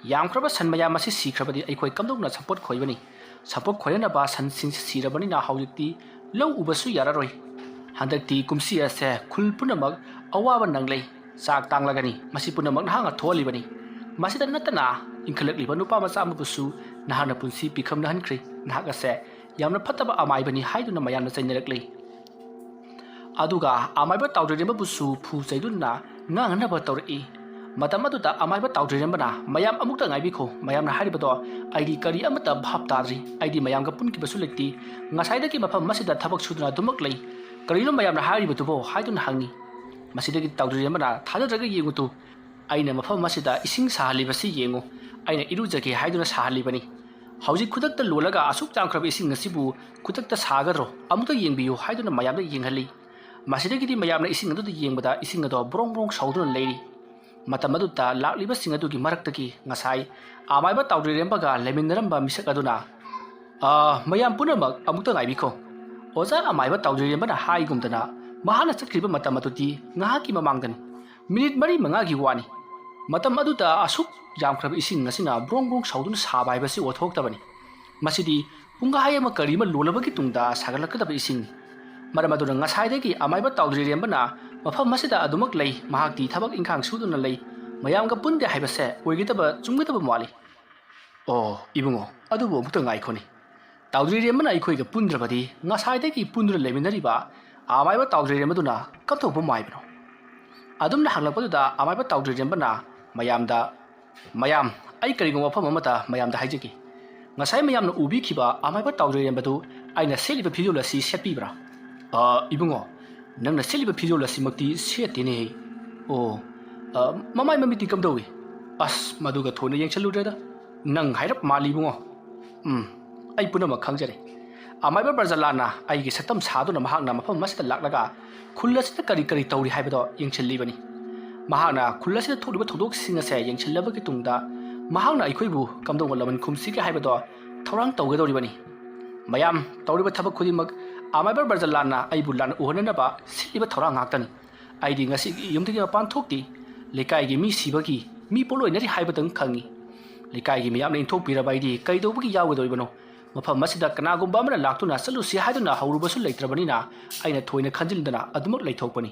ꯌꯥꯝꯈ꯭ꯔꯕ ꯁꯟ ꯃꯌꯥꯝ ꯑꯁꯤ ꯁꯤꯈ꯭ꯔꯕꯗꯤ ꯑꯩꯈꯣꯏ ꯀꯝꯗꯧꯅ ꯁꯝꯄꯣꯠ ꯈꯣꯏꯒꯅꯤ? ꯁꯝꯄꯣꯠ ꯈꯣꯏꯔꯅꯕ ꯁꯟꯁꯤꯡꯁꯤ ꯁꯤꯔꯕꯅꯤꯅ ꯍꯧꯖꯤꯛꯇꯤ ꯂꯧ ꯎꯕꯁꯨ ꯌꯥꯔꯔꯣꯏ꯫ ꯍꯟꯗꯛꯇꯤ ꯀꯨꯝꯁꯤ ꯑꯁꯦ ꯈꯨꯜ ꯄꯨꯝꯅꯃꯛ ꯑꯋꯥꯕ ꯅꯪꯂꯦ꯫ ꯆꯥꯛ ꯇꯥꯡꯂꯒꯅꯤ꯫ ꯃꯁꯤ ꯄꯨꯝꯅꯃꯛ ꯅꯍꯥꯛꯅ ꯊꯣꯛꯍꯜꯂꯤꯕꯅꯤ꯫ ꯃꯁꯤꯗ ꯅꯠꯇꯅ ꯏꯟꯈꯠꯂꯛꯂꯤꯕ ꯅꯨꯄꯥ ꯃꯆꯥ ꯑꯃꯕꯨꯁꯨ ꯅꯍꯥꯛꯅ ꯄꯨꯟꯁꯤ ꯄꯤꯈꯝꯅꯍꯟꯈ꯭ꯔꯦ꯫ ꯅꯍꯥꯛ ꯑꯁꯦ ꯌꯥꯝꯅ ꯐꯠꯇꯕ ꯑꯃꯥꯏꯕꯅꯤ" ꯍꯥꯏꯗꯨꯅ ꯃꯌꯥꯝꯅ ꯆꯩꯅꯔꯛꯂꯤ꯫ ꯑꯗꯨꯒ ꯑꯃꯥꯏꯕ ꯇꯥꯎꯗ꯭ꯔꯤꯔꯦꯝꯕꯕꯨꯁꯨ ꯐꯨ ꯆꯩꯗꯨꯅ ꯉꯥꯡꯅꯅꯕ ꯇꯧꯔꯛꯏ꯫ ꯃꯇꯝ ꯑꯗꯨꯗ ꯑꯃꯥꯏꯕ ꯇꯥꯎꯗ꯭ꯔꯤꯔꯦꯝꯕꯅ, "ꯃꯌꯥꯝ ꯑꯃꯨꯛꯇ ꯉꯥꯏꯕꯤꯈꯣ, ꯃꯌꯥꯝꯅ ꯍꯥꯏꯔꯤꯕꯗꯣ ꯑꯩꯗꯤ ꯀꯔꯤ ꯑꯃꯠꯇ ꯚꯥꯞ ꯇꯥꯗ꯭ꯔꯤ꯫ ꯑꯩꯗꯤ ꯃꯌꯥꯝꯒ ꯄꯨꯟꯈꯤꯕꯁꯨ ꯂꯩꯇꯦ꯫ ꯉꯁꯥꯏꯗꯒꯤ ꯃꯐꯝ ꯑꯁꯤꯗ ꯊꯕꯛ ꯁꯨꯗꯨꯅ ꯑꯗꯨꯃꯛ ꯂꯩ꯫ ꯀꯔꯤꯅꯣ ꯃꯌꯥꯝꯅ ꯍꯥꯏꯔꯤꯕꯗꯨꯕꯣ?" ꯍꯥꯏꯗꯨꯅ ꯍꯪꯉꯤ꯫ ꯃꯁꯤꯗꯒꯤ ꯇꯥꯎꯗ꯭ꯔꯤꯔꯦꯝꯕꯅ, "ꯊꯥꯖꯗ꯭ꯔꯒ ꯌꯦꯡꯉꯨ ꯇꯨ꯫ ꯑꯩꯅ ꯃꯐꯝ ꯑꯁꯤꯗ ꯏꯁꯤꯡ ꯁꯥꯍꯜꯂꯤꯕꯁꯤ ꯌꯦꯡꯉꯨ꯫ ꯑꯩꯅ ꯏꯔꯨꯖꯒꯦ ꯍꯥꯏꯗꯨꯅ ꯁꯥꯍꯜꯂꯤꯕꯅꯤ꯫ ꯍꯧꯖꯤꯛ ꯈꯨꯗꯛꯇ ꯂꯣꯜꯂꯒ ꯑꯁꯨꯛ ꯌꯥꯝꯈ꯭ꯔꯕ ꯏꯁꯤꯡ ꯑꯁꯤꯕꯨ ꯈꯨꯗꯛꯇ ꯁꯥꯒꯗ꯭ꯔꯣ? ꯑꯃꯨꯛꯇ ꯌꯦꯡꯕꯤꯌꯨ" ꯍꯥꯏꯗꯨꯅ ꯃꯌꯥꯝꯗ ꯌꯦꯡꯍꯜꯂꯤ꯫ ꯃꯁꯤꯗꯒꯤꯗꯤ ꯃꯌꯥꯝꯅ ꯏꯁꯤꯡ ꯑꯗꯨꯗ ꯌꯦꯡꯕꯗ ꯏꯁꯤꯡ ꯑꯗꯣ ꯕ꯭ꯔꯣꯡ ꯕ꯭ꯔꯣꯡ ꯁꯧꯗꯨꯅ ꯂꯩꯔꯤ꯫ ꯃꯇꯝ ꯑꯗꯨꯗ ꯂꯥꯛꯂꯤꯕꯁꯤꯡ ꯑꯗꯨꯒꯤ ꯃꯔꯛꯇꯒꯤ ꯉꯁꯥꯏ ꯑꯃꯥꯏꯕ ꯇꯥꯎꯗ꯭ꯔꯤꯔꯦꯝꯕꯒ ꯂꯩꯃꯤꯟꯅꯔꯝꯕ ꯃꯤꯁꯛ ꯑꯗꯨꯅ, "ꯑꯥ, ꯃꯌꯥꯝ ꯄꯨꯝꯅꯃꯛ ꯑꯃꯨꯛꯇ ꯉꯥꯏꯕꯤꯈꯣ꯫ ꯑꯣꯖꯥ ꯑꯃꯥꯏꯕ ꯇꯥꯎꯗ꯭ꯔꯤꯔꯦꯝꯕꯅ ꯍꯥꯏꯒꯨꯝꯗꯅ ꯃꯍꯥꯛꯅ ꯆꯠꯈ꯭ꯔꯤꯕ ꯃꯇꯝ ꯑꯗꯨꯗꯤ ꯉꯥꯏꯍꯥꯛꯀꯤ ꯃꯃꯥꯡꯗꯅꯤ꯫ ꯃꯤꯅꯤꯠ ꯃꯔꯤ ꯃꯉꯥꯒꯤ ꯋꯥꯅꯤ꯫ ꯃꯇꯝ ꯑꯗꯨꯗ ꯑꯁꯨꯛ ꯌꯥꯝꯈ꯭ꯔꯕ ꯏꯁꯤꯡ ꯑꯁꯤꯅ ꯕ꯭ꯔꯣꯡ ꯕ꯭ꯔꯣꯡ ꯁꯧꯗꯨꯅ ꯁꯥꯕ ꯍꯥꯏꯕꯁꯤ ꯑꯣꯏꯊꯣꯛꯇꯕꯅꯤ꯫ ꯃꯁꯤꯗꯤ ꯄꯨꯡꯈꯥꯏ ꯑꯃ ꯀꯔꯤ ꯑꯃ ꯂꯣꯜꯂꯕꯒꯤ ꯇꯨꯡꯗ ꯁꯥꯒꯠꯂꯛꯀꯗꯕ ꯏꯁꯤꯡꯅꯤ꯫ ꯃꯔꯝ ꯑꯗꯨꯅ ꯉꯁꯥꯏꯗꯒꯤ ꯑꯃꯥꯏꯕ ꯇꯥꯎꯗ꯭ꯔꯤꯔꯦꯝꯕꯅ ꯃꯐꯝ ꯑꯁꯤꯗ ꯑꯗꯨꯃꯛ ꯂꯩ, ꯃꯍꯥꯛꯇꯤ ꯊꯕꯛ ꯏꯪꯈꯥꯡ ꯁꯨꯗꯨꯅ ꯂꯩ, ꯃꯌꯥꯝꯒ ꯄꯨꯟꯗꯦ ꯍꯥꯏꯕꯁꯦ ꯑꯣꯏꯒꯗꯕ ꯆꯨꯝꯒꯗꯕ ꯃꯥꯜꯂꯤ꯫ ꯑꯣ ꯏꯕꯨꯡꯉꯣ, ꯑꯗꯨꯕꯨ ꯑꯃꯨꯛꯇ ꯉꯥꯏꯈꯣꯅꯤ꯫ ꯇꯥꯎꯗ꯭ꯔꯤꯔꯦꯝꯕꯅ ꯑꯩꯈꯣꯏꯒ ꯄꯨꯟꯗ꯭ꯔꯕꯗꯤ ꯉꯁꯥꯏꯗꯒꯤ ꯄꯨꯟꯗꯨꯅ ꯂꯩꯃꯤꯟꯅꯔꯤꯕ ꯑꯃꯥꯏꯕ ꯇꯥꯎꯗ꯭ꯔꯤꯔꯦꯝꯕꯗꯨꯅ ꯀꯝꯗꯧꯕ ꯃꯥꯏꯕꯅꯣ? ꯑꯗꯨꯝꯅ ꯍꯪꯂꯛꯄꯗꯨꯗ ꯑꯃꯥꯏꯕ ꯇꯥꯎꯗ꯭ꯔꯤꯔꯦꯝꯕꯅ ꯃꯌꯥꯝꯗ, "ꯃꯌꯥꯝ, ꯑꯩ ꯀꯔꯤꯒꯨꯝꯕ ꯋꯥꯐꯝ ꯑꯃꯇ ꯃꯌꯥꯝꯗ ꯍꯥꯏꯖꯒꯦ꯫ ꯉꯁꯥꯏ ꯃꯌꯥꯝꯅ ꯎꯕꯤꯈꯤꯕ ꯑꯃꯥꯏꯕ ꯇꯥꯎꯗ꯭ꯔꯤꯔꯦꯝꯕꯗꯨ ꯑꯩꯅ ꯁꯦꯠꯂꯤꯕ ꯐꯤꯖꯣꯜ ꯑꯁꯤ ꯁꯦꯠꯄꯤꯕ꯭ꯔꯥ?" "ꯑ, ꯏꯕꯨꯡꯉꯣ, ꯅꯪꯅ ꯁꯦꯠꯂꯤꯕ ꯐꯤꯖꯣꯜ ꯑꯁꯤꯃꯛꯇꯤ ꯁꯦꯠꯇꯦꯅꯦꯍꯦ꯫" "ꯑꯣ, ꯑ, ꯃꯃꯥꯏ ꯃꯃꯤꯠꯇꯤ ꯀꯝꯗꯧꯏ?" "ꯑꯁ, ꯃꯗꯨꯒ ꯊꯣꯏꯅ ꯌꯦꯡꯁꯜꯂꯨꯗ꯭ꯔꯦꯗ꯫ ꯅꯪ ꯍꯥꯏꯔꯞ ꯃꯥꯜꯂꯤ ꯏꯕꯨꯡꯉꯣ꯫" "ꯎꯝ, ꯑꯩ ꯄꯨꯝꯅꯃꯛ ꯈꯪꯖꯔꯦ꯫ ꯑꯃꯥꯏꯕ ꯕ꯭ꯔꯖꯂꯥꯟꯅ ꯑꯩꯒꯤ ꯁꯛꯇꯝ ꯁꯥꯗꯨꯅ ꯃꯍꯥꯛꯅ ꯃꯐꯝ ꯑꯃꯁꯤꯗ ꯂꯥꯛꯂꯒ ꯈꯨꯜ ꯑꯁꯤꯗ ꯀꯔꯤ ꯀꯔꯤ ꯇꯧꯔꯤ ꯍꯥꯏꯕꯗꯣ ꯌꯦꯡꯁꯤꯜꯂꯤꯕꯅꯤ꯫ ꯃꯍꯥꯛꯅ ꯈꯨꯜ ꯑꯁꯤꯗ ꯊꯣꯛꯂꯤꯕ ꯊꯧꯗꯣꯛꯁꯤꯡ ꯑꯁꯦ ꯌꯦꯡꯁꯤꯜꯂꯕꯒꯤ ꯇꯨꯡꯗ ꯃꯍꯥꯛꯅ ꯑꯩꯈꯣꯏꯕꯨ ꯀꯝꯗꯧꯅ ꯂꯃꯟ ꯈꯨꯝꯁꯤꯒꯦ ꯍꯥꯏꯕꯗꯣ ꯊꯧꯔꯥꯡ ꯇꯧꯒꯗꯧꯔꯤꯕꯅꯤ꯫ ꯃꯌꯥꯝ, ꯇꯧꯔꯤꯕ ꯊꯕꯛ ꯈꯨꯗꯤꯡꯃꯛ ꯑꯃꯥꯏꯕ ꯕ꯭ꯔꯖꯂꯥꯟꯅ ꯑꯩꯕꯨ ꯂꯥꯟꯅ ꯎꯍꯟꯅꯅꯕ ꯁꯤꯜꯂꯤꯕ ꯊꯧꯔꯥꯡ ꯉꯥꯛꯇꯅꯤ꯫ ꯑꯩꯗꯤ ꯉꯁꯤꯒꯤ ꯌꯨꯝꯗꯒꯤ ꯃꯄꯥꯟ ꯊꯣꯛꯇꯦ꯫ ꯂꯩꯀꯥꯏꯒꯤ ꯃꯤ ꯁꯤꯕꯒꯤ, ꯃꯤ ꯄꯣꯠꯂꯣꯏꯅꯔꯤ ꯍꯥꯏꯕꯗꯪ ꯈꯪꯉꯤ꯫ ꯂꯩꯀꯥꯏꯒꯤ ꯃꯤꯌꯥꯝꯅ ꯏꯟꯊꯣꯛꯄꯤꯔꯕ ꯑꯩꯗꯤ ꯀꯩꯗꯧꯕꯒꯤ ꯌꯥꯎꯒꯗꯧꯔꯤꯕꯅꯣ? ꯃꯐꯝ ꯑꯁꯤꯗ ꯀꯅꯥꯒꯨꯝꯕ ꯑꯃꯅ ꯂꯥꯛꯇꯨꯅ ꯆꯠꯂꯨꯁꯤ ꯍꯥꯏꯗꯨꯅ ꯍꯧꯔꯨꯕꯁꯨ ꯂꯩꯇ꯭ꯔꯕꯅꯤꯅ ꯑꯩꯅ ꯊꯣꯏꯅ ꯈꯟꯖꯤꯟꯗꯅ ꯑꯗꯨꯃꯛ ꯂꯩꯊꯣꯛꯄꯅꯤ꯫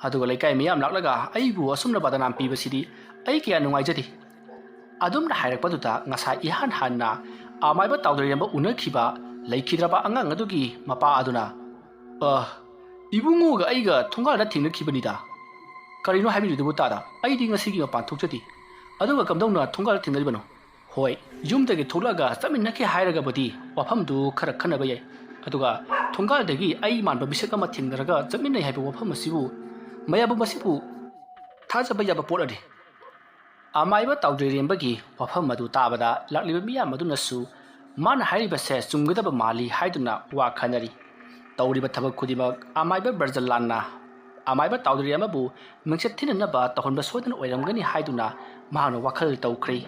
ꯑꯗꯨꯒ ꯂꯩꯀꯥꯏ ꯃꯤꯌꯥꯝ ꯂꯥꯛꯂꯒ ꯑꯩꯕꯨ ꯑꯁꯨꯝꯅ ꯕꯗꯅꯥꯝ ꯄꯤꯕꯁꯤꯗꯤ ꯑꯩ ꯀꯌꯥ ꯅꯨꯡꯉꯥꯏꯖꯗꯦ꯫" ꯑꯗꯨꯝꯅ ꯍꯥꯏꯔꯛꯄꯗꯨꯗ ꯉꯁꯥꯏ ꯏꯍꯥꯟ ꯍꯥꯟꯅ ꯑꯃꯥꯏꯕ ꯇꯥꯎꯗ꯭ꯔꯤꯔꯦꯝꯕ ꯎꯅꯈꯤꯕ ꯂꯩꯈꯤꯗ꯭ꯔꯕ ꯑꯉꯥꯡ ꯑꯗꯨꯒꯤ ꯃꯄꯥ ꯑꯗꯨꯅ, "ꯑ, ꯏꯕꯨꯡꯉꯣꯒ ꯑꯩꯒ ꯊꯣꯡꯒꯥꯜꯗ ꯊꯦꯡꯅꯈꯤꯕꯅꯤꯗ꯫ ꯀꯔꯤꯅꯣ ꯍꯥꯏꯕꯤꯔꯤꯗꯨꯕꯨ ꯇꯥꯗ? ꯑꯩꯗꯤ ꯉꯁꯤꯒꯤ ꯃꯄꯥꯟ ꯊꯣꯛꯆꯗꯦ꯫ ꯑꯗꯨꯒ ꯀꯝꯗꯧꯅ ꯊꯣꯡꯒꯥꯜꯗ ꯊꯦꯡꯅꯔꯤꯕꯅꯣ? ꯍꯣꯏ, ꯌꯨꯝꯗꯒꯤ ꯊꯣꯛꯂꯛꯑꯒ ꯆꯠꯃꯤꯟꯅꯈꯤ ꯍꯥꯏꯔꯒꯕꯨꯗꯤ ꯋꯥꯐꯝꯗꯨ ꯈꯔ ꯈꯟꯅꯕ ꯌꯥꯏ꯫ ꯑꯗꯨꯒ ꯊꯣꯡꯒꯥꯜꯗꯒꯤ ꯑꯩ ꯃꯥꯟꯕ ꯃꯤꯁꯛ ꯑꯃ ꯊꯦꯡꯅꯔꯒ ꯆꯠꯃꯤꯟꯅꯩ ꯍꯥꯏꯕ ꯋꯥꯐꯝ ꯑꯁꯤꯕꯨ, ꯃꯌꯥꯝꯕꯨ ꯃꯁꯤꯕꯨ ꯊꯥꯖꯕ ꯌꯥꯕ ꯄꯣꯠ ꯑꯃꯅꯤ꯫" ꯑꯃꯥꯏꯕ ꯇꯥꯎꯗ꯭ꯔꯤꯔꯦꯝꯕꯒꯤ ꯋꯥꯐꯝ ꯑꯗꯨ ꯇꯥꯕꯗ ꯂꯥꯛꯂꯤꯕ ꯃꯤꯌꯥꯝ ꯑꯗꯨꯅꯁꯨ ꯃꯥꯅ ꯍꯥꯏꯔꯤꯕꯁꯦ ꯆꯨꯝꯒꯗꯕ ꯃꯥꯜꯂꯤ ꯍꯥꯏꯗꯨꯅ ꯋꯥ ꯈꯟꯅꯔꯤ꯫ ꯇꯧꯔꯤꯕ ꯊꯕꯛ ꯈꯨꯗꯤꯡꯃꯛ ꯑꯃꯥꯏꯕ ꯕ꯭ꯔꯖꯂꯥꯟꯅ ꯑꯃꯥꯏꯕ ꯇꯥꯎꯗ꯭ꯔꯤꯔꯦꯝꯕꯕꯨ ꯃꯤꯡꯆꯠ ꯊꯤꯅꯅꯕ ꯇꯧꯍꯟꯕ ꯁꯣꯏꯗꯅ ꯑꯣꯏꯔꯝꯒꯅꯤ ꯍꯥꯏꯗꯨꯅ ꯃꯍꯥꯛꯅ ꯋꯥꯈꯜ ꯇꯧꯈ꯭ꯔꯦ꯫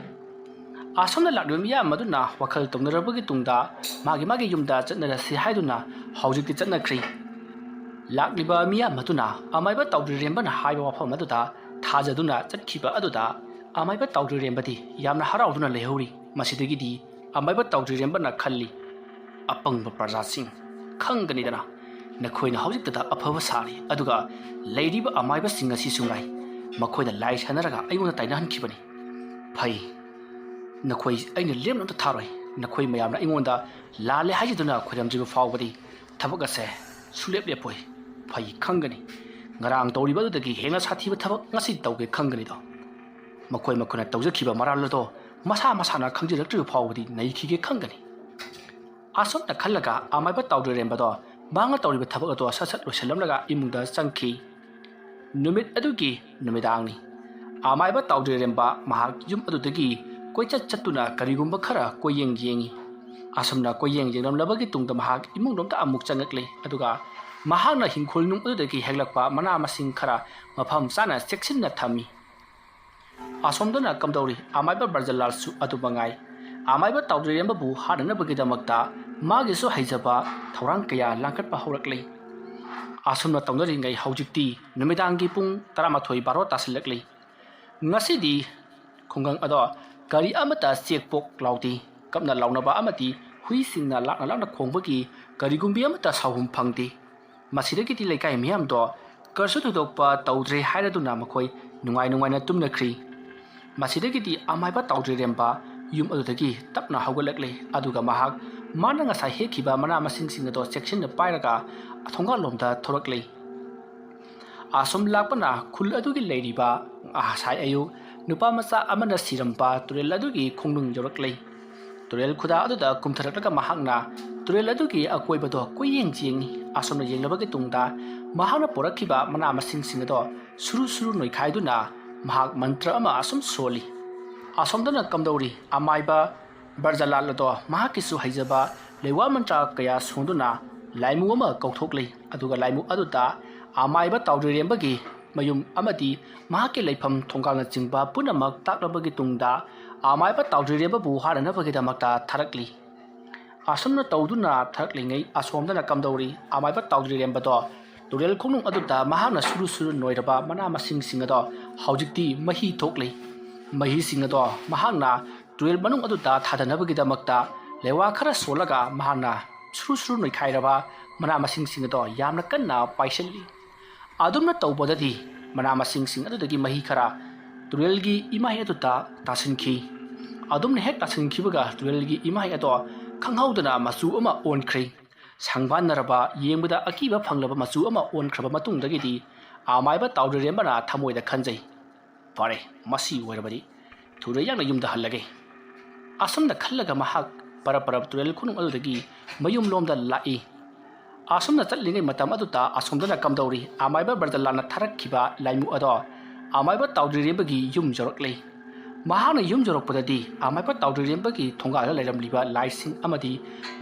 ꯑꯁꯣꯝꯗ ꯂꯥꯛꯂꯤꯕ ꯃꯤꯌꯥꯝ ꯑꯗꯨꯅ ꯋꯥꯈꯜ ꯇꯧꯅꯔꯕꯒꯤ ꯇꯨꯡꯗ ꯃꯥꯒꯤ ꯃꯥꯒꯤ ꯌꯨꯝꯗ ꯆꯠꯅꯔꯁꯤ ꯍꯥꯏꯗꯨꯅ ꯍꯧꯖꯤꯛꯇꯤ ꯆꯠꯅꯈ꯭ꯔꯦ꯫ ꯂꯥꯛꯂꯤꯕ ꯃꯤꯌꯥꯝ ꯑꯗꯨꯅ ꯑꯃꯥꯏꯕ ꯇꯥꯎꯗ꯭ꯔꯤꯔꯦꯝꯕꯅ ꯍꯥꯏꯕ ꯋꯥꯐꯝ ꯑꯗꯨꯗ ꯊꯥꯖꯗꯨꯅ ꯆꯠꯈꯤꯕ ꯑꯗꯨꯗ ꯑꯃꯥꯏꯕ ꯇꯥꯎꯗ꯭ꯔꯤꯔꯦꯝꯕꯗꯤ ꯌꯥꯝꯅ ꯍꯔꯥꯎꯗꯨꯅ ꯂꯩꯍꯧꯔꯤ꯫ ꯃꯁꯤꯗꯒꯤꯗꯤ ꯑꯃꯥꯏꯕ ꯇꯥꯎꯗ꯭ꯔꯤꯔꯦꯝꯕꯅ ꯈꯜꯂꯤ, "ꯑꯄꯪꯕ ꯄ꯭ꯔꯖꯥꯁꯤꯡ, ꯈꯪꯒꯅꯤꯗꯅ, ꯅꯈꯣꯏꯅ ꯍꯧꯖꯤꯛꯇꯗ ꯑꯐꯕ ꯁꯥꯔꯤ, ꯑꯗꯨꯒ ꯂꯩꯔꯤꯕ ꯑꯃꯥꯏꯕꯁꯤꯡ ꯑꯁꯤꯁꯨ ꯉꯥꯏ, ꯃꯈꯣꯏꯅ ꯂꯥꯏ ꯁꯥꯟꯅꯔꯒ ꯑꯩꯉꯣꯟꯗ ꯇꯥꯏꯅꯍꯟꯈꯤꯕꯅꯤ꯫ ꯐꯩ, ꯅꯈꯣꯏ ꯑꯩꯅ ꯂꯦꯝꯅ ꯑꯝꯇ ꯊꯥꯔꯣꯏ꯫ ꯅꯈꯣꯏ ꯃꯌꯥꯝꯅ ꯑꯩꯉꯣꯟꯗ ꯂꯥꯜꯂꯦ ꯍꯥꯏꯖꯗꯨꯅ ꯈꯣꯏꯔꯝꯗ꯭ꯔꯤꯕ ꯐꯥꯎꯕꯗꯤ ꯊꯕꯛ ꯑꯁꯦ ꯁꯨꯡꯂꯦꯞ ꯂꯦꯞꯄꯣꯏ꯫ ꯐꯩ, ꯈꯪꯒꯅꯤ꯫ ꯉꯔꯥꯡ ꯇꯧꯔꯤꯕ ꯑꯗꯨꯗꯒꯤ ꯍꯦꯟꯅ ꯁꯥꯊꯤꯕ ꯊꯕꯛ ꯉꯁꯤ ꯇꯧꯒꯦ ꯈꯪꯒꯅꯤꯗꯣ꯫ ꯃꯈꯣꯏ ꯃꯈꯣꯏꯅ ꯇꯧꯖꯈꯤꯕ ꯃꯔꯥꯜ ꯑꯗꯣ ꯃꯁꯥ ꯃꯁꯥꯅ ꯈꯪꯖꯔꯛꯇ꯭ꯔꯤꯕ ꯐꯥꯎꯕꯗꯤ ꯅꯩꯈꯤꯒꯦ ꯈꯪꯒꯅꯤ꯫" ꯑꯁꯨꯝꯅ ꯈꯜꯂꯒ ꯑꯃꯥꯏꯕ ꯇꯥꯎꯗ꯭ꯔꯤꯔꯦꯝꯕꯗꯣ ꯃꯍꯥꯛꯅ ꯇꯧꯔꯤꯕ ꯊꯕꯛ ꯑꯗꯣ ꯁꯠ ꯁꯠ ꯂꯣꯏꯁꯤꯜꯂꯝꯂꯒ ꯏꯃꯨꯡꯗ ꯆꯪꯈꯤ꯫ ꯅꯨꯃꯤꯠ ꯑꯗꯨꯒꯤ ꯅꯨꯃꯤꯗꯥꯡꯅꯤ꯫ ꯑꯃꯥꯏꯕ ꯇꯥꯎꯗ꯭ꯔꯤꯔꯦꯝꯕ ꯃꯍꯥꯛ ꯌꯨꯝ ꯑꯗꯨꯗꯒꯤ ꯀꯣꯏꯆꯠ ꯆꯠꯇꯨꯅ ꯀꯔꯤꯒꯨꯝꯕ ꯈꯔ ꯀꯣꯏꯌꯦꯡ ꯌꯦꯡꯉꯤ꯫ ꯑꯁꯨꯝꯅ ꯀꯣꯏꯌꯦꯡ ꯌꯦꯡꯂꯝꯂꯕꯒꯤ ꯇꯨꯡꯗ ꯃꯍꯥꯛ ꯏꯃꯨꯡꯂꯣꯝꯗ ꯑꯃꯨꯛ ꯆꯪꯂꯛꯂꯤ꯫ ꯑꯗꯨꯒ ꯃꯍꯥꯛꯅ ꯍꯤꯡꯈꯣꯜ ꯅꯨꯡ ꯑꯗꯨꯗꯒꯤ ꯍꯦꯛꯂꯛꯄ ꯃꯅꯥ ꯃꯁꯤꯡ ꯈꯔ ꯃꯐꯝ ꯆꯥꯅ ꯆꯦꯛꯁꯤꯟꯅ ꯊꯝꯃꯤ꯫ ꯑꯁꯣꯝꯗꯅ ꯀꯝꯗꯧꯔꯤ? ꯑꯃꯥꯏꯕ ꯕ꯭ꯔꯖꯂꯥꯜꯁꯨ ꯑꯗꯨ ꯃꯉꯥꯏ꯫ ꯑꯃꯥꯏꯕ ꯇꯥꯎꯗ꯭ꯔꯤꯔꯦꯝꯕꯕꯨ ꯍꯥꯠꯅꯅꯕꯒꯤꯗꯃꯛꯇ ꯃꯥꯒꯤꯁꯨ ꯍꯩꯖꯕ ꯊꯧꯔꯥꯡ ꯀꯌꯥ ꯂꯥꯡꯈꯠꯄ ꯍꯧꯔꯛꯂꯤ꯫ ꯑꯁꯨꯝꯅ ꯇꯧꯅꯔꯤꯉꯩ ꯍꯧꯖꯤꯛꯇꯤ ꯅꯨꯃꯤꯗꯥꯡꯒꯤ ꯄꯨꯡ ꯇꯔꯥꯃꯥꯊꯣꯏ ꯕꯥꯔꯣ ꯇꯥꯁꯤꯜꯂꯛꯂꯤ꯫ ꯉꯁꯤꯗꯤ ꯈꯨꯡꯒꯪ ꯑꯗꯣ ꯒꯥꯔꯤ ꯑꯃꯠꯇ ꯆꯦꯛ ꯄꯣꯛ ꯂꯥꯎꯗꯦ꯫ ꯀꯞꯅ ꯂꯥꯎꯅꯕ ꯑꯃꯗꯤ ꯍꯨꯏꯁꯤꯡꯅ ꯂꯥꯛꯅ ꯂꯥꯛꯅ ꯈꯣꯡꯕꯒꯤ ꯀꯔꯤꯒꯨꯝꯕꯤ ꯑꯃꯠꯇ ꯁꯥꯎꯍꯨꯝ ꯐꯪꯗꯦ꯫ ꯃꯁꯤꯗꯒꯤꯗꯤ ꯂꯩꯀꯥꯏ ꯃꯤꯌꯥꯝꯗꯣ ꯀꯔꯤꯁꯨ ꯊꯣꯏꯗꯣꯛꯄ ꯇꯧꯗ꯭ꯔꯦ ꯍꯥꯏꯔꯗꯨꯅ ꯃꯈꯣꯏ ꯅꯨꯡꯉꯥꯏ ꯅꯨꯡꯉꯥꯏꯅ ꯇꯨꯝꯅꯈ꯭ꯔꯤ꯫ ꯃꯁꯤꯗꯒꯤꯗꯤ ꯑꯃꯥꯏꯕ ꯇꯥꯎꯗ꯭ꯔꯤꯔꯦꯝꯕ ꯌꯨꯝ ꯑꯗꯨꯗꯒꯤ ꯇꯞꯅ ꯍꯧꯒꯠꯂꯛꯂꯦ, ꯑꯗꯨꯒ ꯃꯍꯥꯛ ꯃꯥꯅ ꯉꯁꯥꯏ ꯍꯦꯛꯈꯤꯕ ꯃꯅꯥ ꯃꯁꯤꯡꯁꯤꯡ ꯑꯗꯣ ꯆꯦꯛꯁꯤꯟꯅ ꯄꯥꯏꯔꯒ ꯊꯣꯡꯒꯥꯜꯂꯣꯝꯗ ꯊꯣꯔꯛꯂꯦ꯫ ꯑꯁꯨꯝ ꯂꯥꯛꯄꯅ ꯈꯨꯜ ꯑꯗꯨꯒꯤ ꯂꯩꯔꯤꯕ ꯉꯁꯥꯏ ꯑꯌꯨꯛ ꯅꯨꯄꯥ ꯃꯆꯥ ꯑꯃꯅ ꯁꯤꯔꯝꯕ ꯇꯨꯔꯦꯜ ꯑꯗꯨꯒꯤ ꯈꯣꯡꯅꯨꯡ ꯌꯧꯔꯛꯂꯦ꯫ ꯇꯨꯔꯦꯜ ꯈꯨꯗꯥ ꯑꯗꯨꯗ ꯀꯨꯝꯊꯔꯛꯂꯒ ꯃꯍꯥꯛꯅ ꯇꯨꯔꯦꯜ ꯑꯗꯨꯒꯤ ꯑꯀꯣꯏꯕꯗꯣ ꯀꯣꯏꯌꯦꯡ ꯌꯦꯡꯉꯤ꯫ ꯑꯁꯣꯝꯅ ꯌꯦꯡꯂꯕꯒꯤ ꯇꯨꯡꯗ ꯃꯍꯥꯛꯅ ꯄꯨꯔꯛꯈꯤꯕ ꯃꯅꯥ ꯃꯁꯤꯡꯁꯤꯡ ꯑꯗꯣ ꯁꯨꯔꯨ ꯁꯨꯔꯨ ꯅꯣꯏꯈꯥꯏꯗꯨꯅ ꯃꯍꯥꯛ ꯃꯟꯇ꯭ꯔ ꯑꯃ ꯑꯁꯨꯝ ꯁꯣꯜꯂꯤ꯫ ꯑꯁꯣꯝꯗꯅ ꯀꯝꯗꯧꯔꯤ? ꯑꯃꯥꯏꯕ ꯕ꯭ꯔꯖꯂꯥꯜ ꯑꯗꯣ ꯃꯍꯥꯛꯀꯤꯁꯨ ꯍꯩꯖꯕ ꯂꯩꯋꯥ ꯃꯟꯇ꯭ꯔ ꯀꯌꯥ ꯁꯣꯟꯗꯨꯅ ꯂꯥꯏꯃꯨ ꯑꯃ ꯀꯧꯊꯣꯛꯂꯤ꯫ ꯑꯗꯨꯒ ꯂꯥꯏꯃꯨ ꯑꯗꯨꯗ ꯑꯃꯥꯏꯕ ꯇꯥꯎꯗ꯭ꯔꯤꯔꯦꯝꯕꯒꯤ ꯃꯌꯨꯝ ꯑꯃꯗꯤ ꯃꯍꯥꯛꯀꯤ ꯂꯩꯐꯝ ꯊꯣꯡꯒꯥꯜꯅꯆꯤꯡꯕ ꯄꯨꯝꯅꯃꯛ ꯇꯥꯛꯂꯕꯒꯤ ꯇꯨꯡꯗ ꯑꯃꯥꯏꯕ ꯇꯥꯎꯗ꯭ꯔꯤꯔꯦꯝꯕꯕꯨ ꯍꯥꯠꯅꯅꯕꯒꯤꯗꯃꯛꯇ ꯊꯥꯔꯛꯂꯤ꯫ ꯑꯁꯨꯝꯅ ꯇꯧꯗꯨꯅ ꯊꯥꯔꯛꯂꯤꯉꯩ ꯑꯁꯣꯝꯗꯅ ꯀꯝꯗꯧꯔꯤ? ꯑꯃꯥꯏꯕ ꯇꯥꯎꯗ꯭ꯔꯤꯔꯦꯝꯕꯗꯣ ꯇꯨꯔꯦꯜ ꯈꯣꯡꯅꯨꯡ ꯑꯗꯨꯗ ꯃꯍꯥꯛꯅ ꯁꯨꯔꯨ ꯁꯨꯔꯨ ꯅꯣꯏꯔꯕ ꯃꯅꯥ ꯃꯁꯤꯡꯁꯤꯡ ꯑꯗꯣ ꯍꯧꯖꯤꯛꯇꯤ ꯃꯍꯤ ꯊꯣꯛꯂꯤ꯫ ꯃꯍꯤꯁꯤꯡ ꯑꯗꯣ ꯃꯍꯥꯛꯅ ꯇꯨꯔꯦꯜ ꯃꯅꯨꯡ ꯑꯗꯨꯗ ꯊꯥꯗꯅꯕꯒꯤꯗꯃꯛꯇ ꯂꯩꯋꯥ ꯈꯔ ꯁꯣꯜꯂꯒ ꯃꯍꯥꯛꯅ ꯁꯨꯔꯨ ꯁꯨꯔꯨ ꯅꯣꯏꯈꯥꯏꯔꯕ ꯃꯅꯥ ꯃꯁꯤꯡꯁꯤꯡ ꯑꯗꯣ ꯌꯥꯝꯅ ꯀꯟꯅ ꯄꯥꯏꯁꯤꯜꯂꯤ꯫ ꯑꯗꯨꯝꯅ ꯇꯧꯕꯗꯗꯤ ꯃꯅꯥ ꯃꯁꯤꯡꯁꯤꯡ ꯑꯗꯨꯗꯒꯤ ꯃꯍꯤ ꯈꯔ ꯇꯨꯔꯦꯜꯒꯤ ꯏꯃꯥꯏ ꯑꯗꯨꯗ ꯇꯥꯁꯤꯟꯈꯤ꯫ ꯑꯗꯨꯝꯅ ꯍꯦꯛ ꯇꯥꯁꯤꯟꯈꯤꯕꯒ ꯇꯨꯔꯦꯜꯒꯤ ꯏꯃꯥꯏ ꯑꯗꯣ ꯈꯪꯍꯧꯗꯅ ꯃꯆꯨ ꯑꯃ ꯑꯣꯟꯈ꯭ꯔꯦ꯫ ꯁꯪꯕꯥꯟꯅꯔꯕ, ꯌꯦꯡꯕꯗ ꯑꯀꯤꯕ ꯐꯪꯂꯕ ꯃꯆꯨ ꯑꯃ ꯑꯣꯟꯈ꯭ꯔꯕ ꯃꯇꯨꯡꯗꯒꯤꯗꯤ ꯑꯃꯥꯏꯕ ꯇꯥꯎꯗ꯭ꯔꯤꯔꯦꯝꯕꯅ ꯊꯃꯣꯏꯗ ꯈꯟꯖꯩ, "ꯐꯔꯦ, ꯃꯁꯤ ꯑꯣꯏꯔꯕꯗꯤ ꯊꯨꯅ ꯌꯥꯡꯅ ꯌꯨꯝꯗ ꯍꯜꯂꯒꯦ"꯫ ꯑꯁꯨꯝꯅ ꯈꯜꯂꯒ ꯃꯍꯥꯛ ꯄꯔꯞ ꯄꯔꯞ ꯇꯨꯔꯦꯜ ꯈꯣꯡꯅꯨꯡ ꯑꯗꯨꯗꯒꯤ ꯃꯌꯨꯝꯂꯣꯝꯗ ꯂꯥꯛꯏ꯫ ꯑꯁꯨꯝꯅ ꯆꯠꯂꯤꯉꯩ ꯃꯇꯝ ꯑꯗꯨꯗ ꯑꯁꯣꯝꯗꯅ ꯀꯝꯗꯧꯔꯤ? ꯑꯃꯥꯏꯕ ꯕ꯭ꯔꯖꯂꯥꯜꯅ ꯊꯥꯔꯛꯈꯤꯕ ꯂꯥꯏꯃꯨ ꯑꯗꯣ ꯑꯃꯥꯏꯕ ꯇꯥꯎꯗ꯭ꯔꯤꯔꯦꯝꯕꯒꯤ ꯌꯨꯝ ꯌꯧꯔꯛꯂꯦ꯫ ꯃꯍꯥꯛꯅ ꯌꯨꯝ ꯌꯧꯔꯛꯄꯗꯗꯤ ꯑꯃꯥꯏꯕ ꯇꯥꯎꯗ꯭ꯔꯤꯔꯦꯝꯕꯒꯤ ꯊꯣꯡꯒꯥꯜꯗ ꯂꯩꯔꯝꯂꯤꯕ ꯂꯥꯏꯁꯤꯡ ꯑꯃꯗꯤ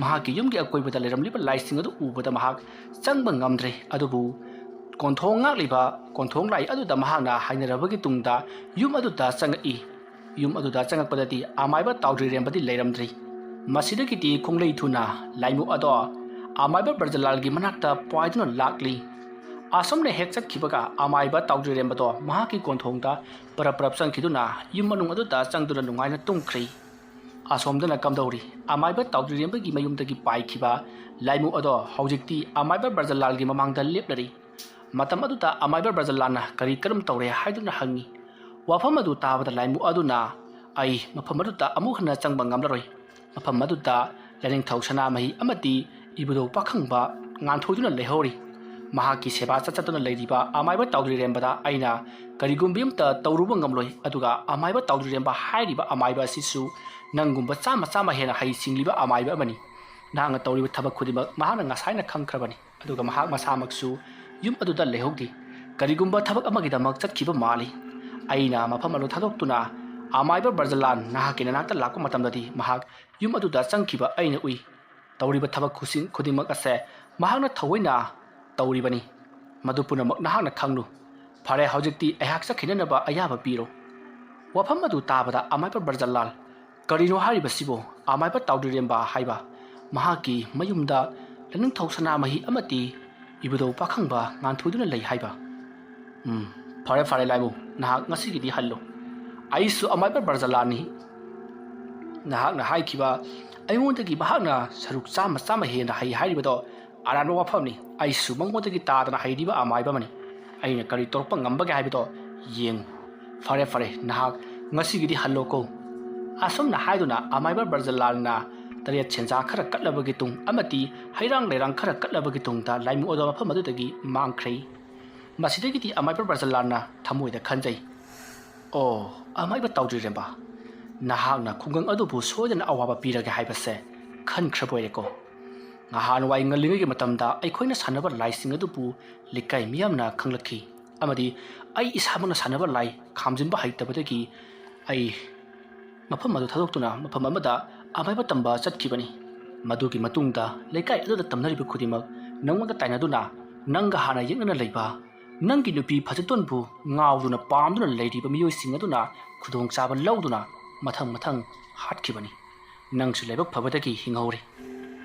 ꯃꯍꯥꯛꯀꯤ ꯌꯨꯝꯒꯤ ꯑꯀꯣꯏꯕꯗ ꯂꯩꯔꯝꯂꯤꯕ ꯂꯥꯏꯁꯤꯡ ꯑꯗꯨ ꯎꯕꯗ ꯃꯍꯥꯛ ꯆꯪꯕ ꯉꯝꯗ꯭ꯔꯦ꯫ ꯑꯗꯨꯕꯨ ꯀꯣꯟꯊꯣꯡ ꯉꯥꯛꯂꯤꯕ ꯀꯣꯟꯊꯣꯡ ꯂꯥꯏ ꯑꯗꯨꯗ ꯃꯍꯥꯛꯅ ꯍꯥꯏꯅꯔꯕꯒꯤ ꯇꯨꯡꯗ ꯌꯨꯝ ꯑꯗꯨꯗ ꯆꯪꯉꯛꯏ꯫ ꯌꯨꯝ ꯑꯗꯨꯗ ꯆꯪꯉꯛꯄꯗꯗꯤ ꯑꯃꯥꯏꯕ ꯇꯥꯎꯗ꯭ꯔꯤꯔꯦꯝꯕꯗꯤ ꯂꯩꯔꯝꯗ꯭ꯔꯤ꯫ ꯃꯁꯤꯗꯒꯤꯗꯤ ꯈꯣꯡꯂꯩ ꯊꯨꯅ ꯂꯥꯏꯃꯨ ꯑꯗꯣ ꯑꯃꯥꯏꯕ ꯕ꯭ꯔꯖꯂꯥꯜꯒꯤ ꯃꯅꯥꯛꯇ ꯄꯥꯏꯗꯨꯅ ꯂꯥꯛꯂꯤ꯫ ꯑꯁꯨꯝꯅ ꯍꯦꯛ ꯆꯠꯈꯤꯕꯒ ꯑꯃꯥꯏꯕ ꯇꯥꯎꯗ꯭ꯔꯤꯔꯦꯝꯕꯗꯣ ꯃꯍꯥꯛꯀꯤ ꯀꯣꯟꯊꯣꯡꯗ ꯄꯔꯞ ꯄꯔꯞ ꯆꯪꯈꯤꯗꯨꯅ ꯌꯨꯝ ꯃꯅꯨꯡ ꯑꯗꯨꯗ ꯆꯪꯗꯨꯅ ꯅꯨꯡꯉꯥꯏꯅ ꯇꯨꯝꯈ꯭ꯔꯤ꯫ ꯑꯁꯣꯝꯗꯅ ꯀꯝꯗꯧꯔꯤ? ꯑꯃꯥꯏꯕ ꯇꯥꯎꯗ꯭ꯔꯤꯔꯦꯝꯕꯒꯤ ꯃꯌꯨꯝꯗꯒꯤ ꯄꯥꯏꯈꯤꯕ ꯂꯥꯏꯃꯨ ꯑꯗꯣ ꯍꯧꯖꯤꯛꯇꯤ ꯑꯃꯥꯏꯕ ꯕ꯭ꯔꯖꯂꯥꯜꯒꯤ ꯃꯃꯥꯡꯗ ꯂꯦꯞꯂꯔꯤ꯫ ꯃꯇꯝ ꯑꯗꯨꯗ ꯑꯃꯥꯏꯕ ꯕ꯭ꯔꯖꯂꯥꯜꯅ ꯀꯔꯤ ꯀꯔꯝ ꯇꯧꯔꯦ ꯍꯥꯏꯗꯨꯅ ꯍꯪꯉꯤ꯫ ꯋꯥꯐꯝ ꯑꯗꯨ ꯇꯥꯕꯗ ꯂꯥꯏꯃꯨ ꯑꯗꯨꯅ, "ꯑꯩ ꯃꯐꯝ ꯑꯗꯨꯗ ꯑꯃꯨꯛ ꯍꯟꯅ ꯆꯪꯕ ꯉꯝꯂꯔꯣꯏ꯫ ꯃꯐꯝ ꯑꯗꯨꯗ ꯂꯥꯏꯅꯤꯡꯊꯧ ꯁꯅꯥꯃꯍꯤ ꯑꯃꯗꯤ ꯏꯕꯨꯙꯧ ꯄꯥꯈꯪꯕ ꯉꯥꯟꯊꯣꯏꯗꯨꯅ ꯂꯩꯍꯧꯔꯤ꯫ ꯃꯍꯥꯛꯀꯤ ꯁꯦꯕꯥ ꯆꯠꯆꯗꯨꯅ ꯂꯩꯔꯤꯕ ꯑꯃꯥꯏꯕ ꯇꯥꯎꯗ꯭ꯔꯤꯔꯦꯝꯕꯗ ꯑꯩꯅ ꯀꯔꯤꯒꯨꯝꯕ ꯑꯃꯇ ꯇꯧꯔꯨꯕ ꯉꯝꯂꯣꯏ꯫ ꯑꯗꯨꯒ ꯑꯃꯥꯏꯕ ꯇꯥꯎꯗ꯭ꯔꯤꯔꯦꯝꯕ ꯍꯥꯏꯔꯤꯕ ꯑꯃꯥꯏꯕ ꯑꯁꯤꯁꯨ ꯅꯪꯒꯨꯝꯕ ꯆꯥꯝꯃ ꯆꯥꯝꯃ ꯍꯦꯟꯅ ꯍꯩ ꯁꯤꯡꯂꯤꯕ ꯑꯃꯥꯏꯕ ꯑꯃꯅꯤ꯫ ꯅꯍꯥꯛꯅ ꯇꯧꯔꯤꯕ ꯊꯕꯛ ꯈꯨꯗꯤꯡꯃꯛ ꯃꯍꯥꯛꯅ ꯉꯁꯥꯏꯅ ꯈꯪꯈ꯭ꯔꯕꯅꯤ꯫ ꯑꯗꯨꯒ ꯃꯍꯥꯛ ꯃꯁꯥꯃꯛꯁꯨ ꯌꯨꯝ ꯑꯗꯨꯗ ꯂꯩꯍꯧꯗꯦ꯫ ꯀꯔꯤꯒꯨꯝꯕ ꯊꯕꯛ ꯑꯃꯒꯤꯗꯃꯛ ꯆꯠꯈꯤꯕ ꯃꯥꯜꯂꯤ꯫ ꯑꯩꯅ ꯃꯐꯝ ꯑꯗꯨ ꯊꯥꯗꯣꯛꯇꯨꯅ ꯑꯃꯥꯏꯕ ꯕ꯭ꯔꯖꯂꯥꯟ ꯅꯍꯥꯛꯀꯤ ꯅꯅꯥꯛꯇ ꯂꯥꯛꯄ ꯃꯇꯝꯗꯗꯤ ꯃꯍꯥꯛ ꯌꯨꯝ ꯑꯗꯨꯗ ꯆꯪꯈꯤꯕ ꯑꯩꯅ ꯎꯏ꯫ ꯇꯧꯔꯤꯕ ꯊꯕꯛ ꯈꯨꯁꯤꯡ ꯈꯨꯗꯤꯡꯃꯛ ꯑꯁꯦ ꯃꯍꯥꯛꯅ ꯊꯑꯣꯏꯅ ꯇꯧꯔꯤꯕꯅꯤ꯫ ꯃꯗꯨ ꯄꯨꯝꯅꯃꯛ ꯅꯍꯥꯛꯅ ꯈꯪꯂꯨ꯫ ꯐꯔꯦ, ꯍꯧꯖꯤꯛꯇꯤ ꯑꯩꯍꯥꯛ ꯆꯠꯈꯤꯅꯅꯕ ꯑꯌꯥꯕ ꯄꯤꯔꯣ"꯫ ꯋꯥꯐꯝ ꯑꯗꯨ ꯇꯥꯕꯗ ꯑꯃꯥꯏꯕ ꯕ꯭ꯔꯖꯂꯥꯜ, "ꯀꯔꯤꯅꯣ ꯍꯥꯏꯔꯤꯕꯁꯤꯕꯨ? ꯑꯃꯥꯏꯕ ꯇꯥꯎꯗ꯭ꯔꯤꯔꯦꯝꯕ ꯍꯥꯏꯕ ꯃꯍꯥꯛꯀꯤ ꯃꯌꯨꯝꯗ ꯂꯥꯏꯅꯤꯡꯊꯧ ꯁꯅꯥꯃꯍꯤ ꯑꯃꯗꯤ ꯏꯕꯨꯙꯧ ꯄꯥꯈꯪꯕ ꯉꯥꯟꯊꯣꯏꯗꯨꯅ ꯂꯩ ꯍꯥꯏꯕ?" "ꯎꯝ, ꯐꯔꯦ, ꯐꯔꯦ ꯂꯥꯏꯃꯨ, ꯅꯍꯥꯛ ꯉꯁꯤꯒꯤꯗꯤ ꯍꯜꯂꯨ꯫ ꯑꯩꯁꯨ ꯑꯃꯥꯏꯕ ꯕ꯭ꯔꯖꯂꯥꯜꯅꯤ꯫ ꯅꯍꯥꯛꯅ ꯍꯥꯏꯈꯤꯕ ꯑꯩꯉꯣꯟꯗꯒꯤ ꯃꯍꯥꯛꯅ ꯁꯔꯨꯛ ꯆꯥꯝꯃ ꯆꯥꯝꯃ ꯍꯦꯟꯅ ꯍꯩ ꯍꯥꯏꯔꯤꯕꯗꯣ ꯑꯔꯥꯟꯕ ꯋꯥꯐꯝꯅꯤ꯫ ꯑꯩꯁꯨ ꯃꯉꯣꯟꯗꯒꯤ ꯇꯥꯗꯅ ꯍꯩꯔꯤꯕ ꯑꯃꯥꯏꯕ ꯑꯃꯅꯤ꯫ ꯑꯩꯅ ꯀꯔꯤ ꯇꯧꯔꯛꯄ ꯉꯝꯕꯒꯦ ꯍꯥꯏꯕꯗꯣ ꯌꯦꯡꯉꯨ꯫ ꯐꯔꯦ ꯐꯔꯦ, ꯅꯍꯥꯛ ꯉꯁꯤꯒꯤꯗꯤ ꯍꯜꯂꯣꯀꯣ꯫ ꯑꯁꯨꯝꯅ ꯍꯥꯏꯗꯨꯅ ꯑꯃꯥꯏꯕ ꯕ꯭ꯔꯖꯂꯥꯜꯅ ꯇꯔꯦꯠ ꯁꯦꯟꯖꯥ ꯈꯔ ꯀꯠꯂꯕꯒꯤ ꯇꯨꯡ ꯑꯃꯗꯤ ꯍꯩꯔꯥꯡ ꯂꯩꯔꯥꯡ ꯈꯔ ꯀꯠꯂꯕꯒꯤ ꯇꯨꯡꯗ ꯂꯥꯏꯃꯨ ꯑꯗꯣ ꯃꯐꯝ ꯑꯗꯨꯗꯒꯤ ꯃꯥꯡꯈ꯭ꯔꯦ꯫ ꯃꯁꯤꯗꯒꯤꯗꯤ ꯑꯃꯥꯏꯕ ꯕ꯭ꯔꯖꯂꯥꯜꯅ ꯊꯃꯣꯏꯗ ꯈꯟꯖꯩ, "ꯑꯣ, ꯑꯃꯥꯏꯕ ꯇꯥꯎꯗ꯭ꯔꯤꯔꯦꯝꯕ, ꯅꯍꯥꯛꯅ ꯈꯨꯡꯒꯪ ꯑꯗꯨꯕꯨ ꯁꯣꯏꯗꯅ ꯑꯋꯥꯕ ꯄꯤꯔꯒꯦ ꯍꯥꯏꯕꯁꯦ ꯈꯟꯈ꯭ꯔꯕ ꯑꯣꯏꯔꯦꯀꯣ꯫ ꯅꯍꯥꯟꯋꯥꯏ ꯉꯜꯂꯤꯉꯩꯒꯤ ꯃꯇꯝꯗ ꯑꯩꯈꯣꯏꯅ ꯁꯥꯟꯅꯕ ꯂꯥꯏꯁꯤꯡ ꯑꯗꯨꯕꯨ ꯂꯩꯀꯥꯏ ꯃꯤꯌꯥꯝꯅ ꯈꯪꯂꯛꯈꯤ, ꯑꯃꯗꯤ ꯑꯩ ꯏꯁꯥꯃꯛꯅ ꯁꯥꯟꯅꯕ ꯂꯥꯏ ꯈꯥꯝꯖꯤꯟꯕ ꯍꯩꯇꯕꯗꯒꯤ ꯑꯩ ꯃꯐꯝ ꯑꯗꯨ ꯊꯥꯗꯣꯛꯇꯨꯅ ꯃꯐꯝ ꯑꯃꯗ ꯑꯃꯥꯏꯕ ꯇꯝꯕ ꯆꯠꯈꯤꯕꯅꯤ꯫ ꯃꯗꯨꯒꯤ ꯃꯇꯨꯡꯗ ꯂꯩꯀꯥꯏ ꯑꯗꯨꯗ ꯇꯝꯅꯔꯤꯕ ꯈꯨꯗꯤꯡꯃꯛ ꯅꯪꯉꯣꯟꯗ ꯇꯥꯏꯅꯗꯨꯅ ꯅꯪꯒ ꯍꯥꯟꯅ ꯌꯦꯛꯅꯅ ꯂꯩꯕ ꯅꯪꯒꯤ ꯅꯨꯄꯤ ꯐꯖꯇꯣꯟꯕꯨ ꯉꯥꯎꯗꯨꯅ ꯄꯥꯝꯗꯨꯅ ꯂꯩꯔꯤꯕ ꯃꯤꯑꯣꯏꯁꯤꯡ ꯑꯗꯨꯅ ꯈꯨꯗꯣꯡꯆꯥꯕ ꯂꯧꯗꯨꯅ ꯃꯊꯪ ꯃꯊꯪ ꯍꯥꯠꯈꯤꯕꯅꯤ꯫ ꯅꯪꯁꯨ ꯂꯥꯏꯕꯛ ꯐꯕꯗꯒꯤ ꯍꯤꯡꯍꯧꯔꯦ꯫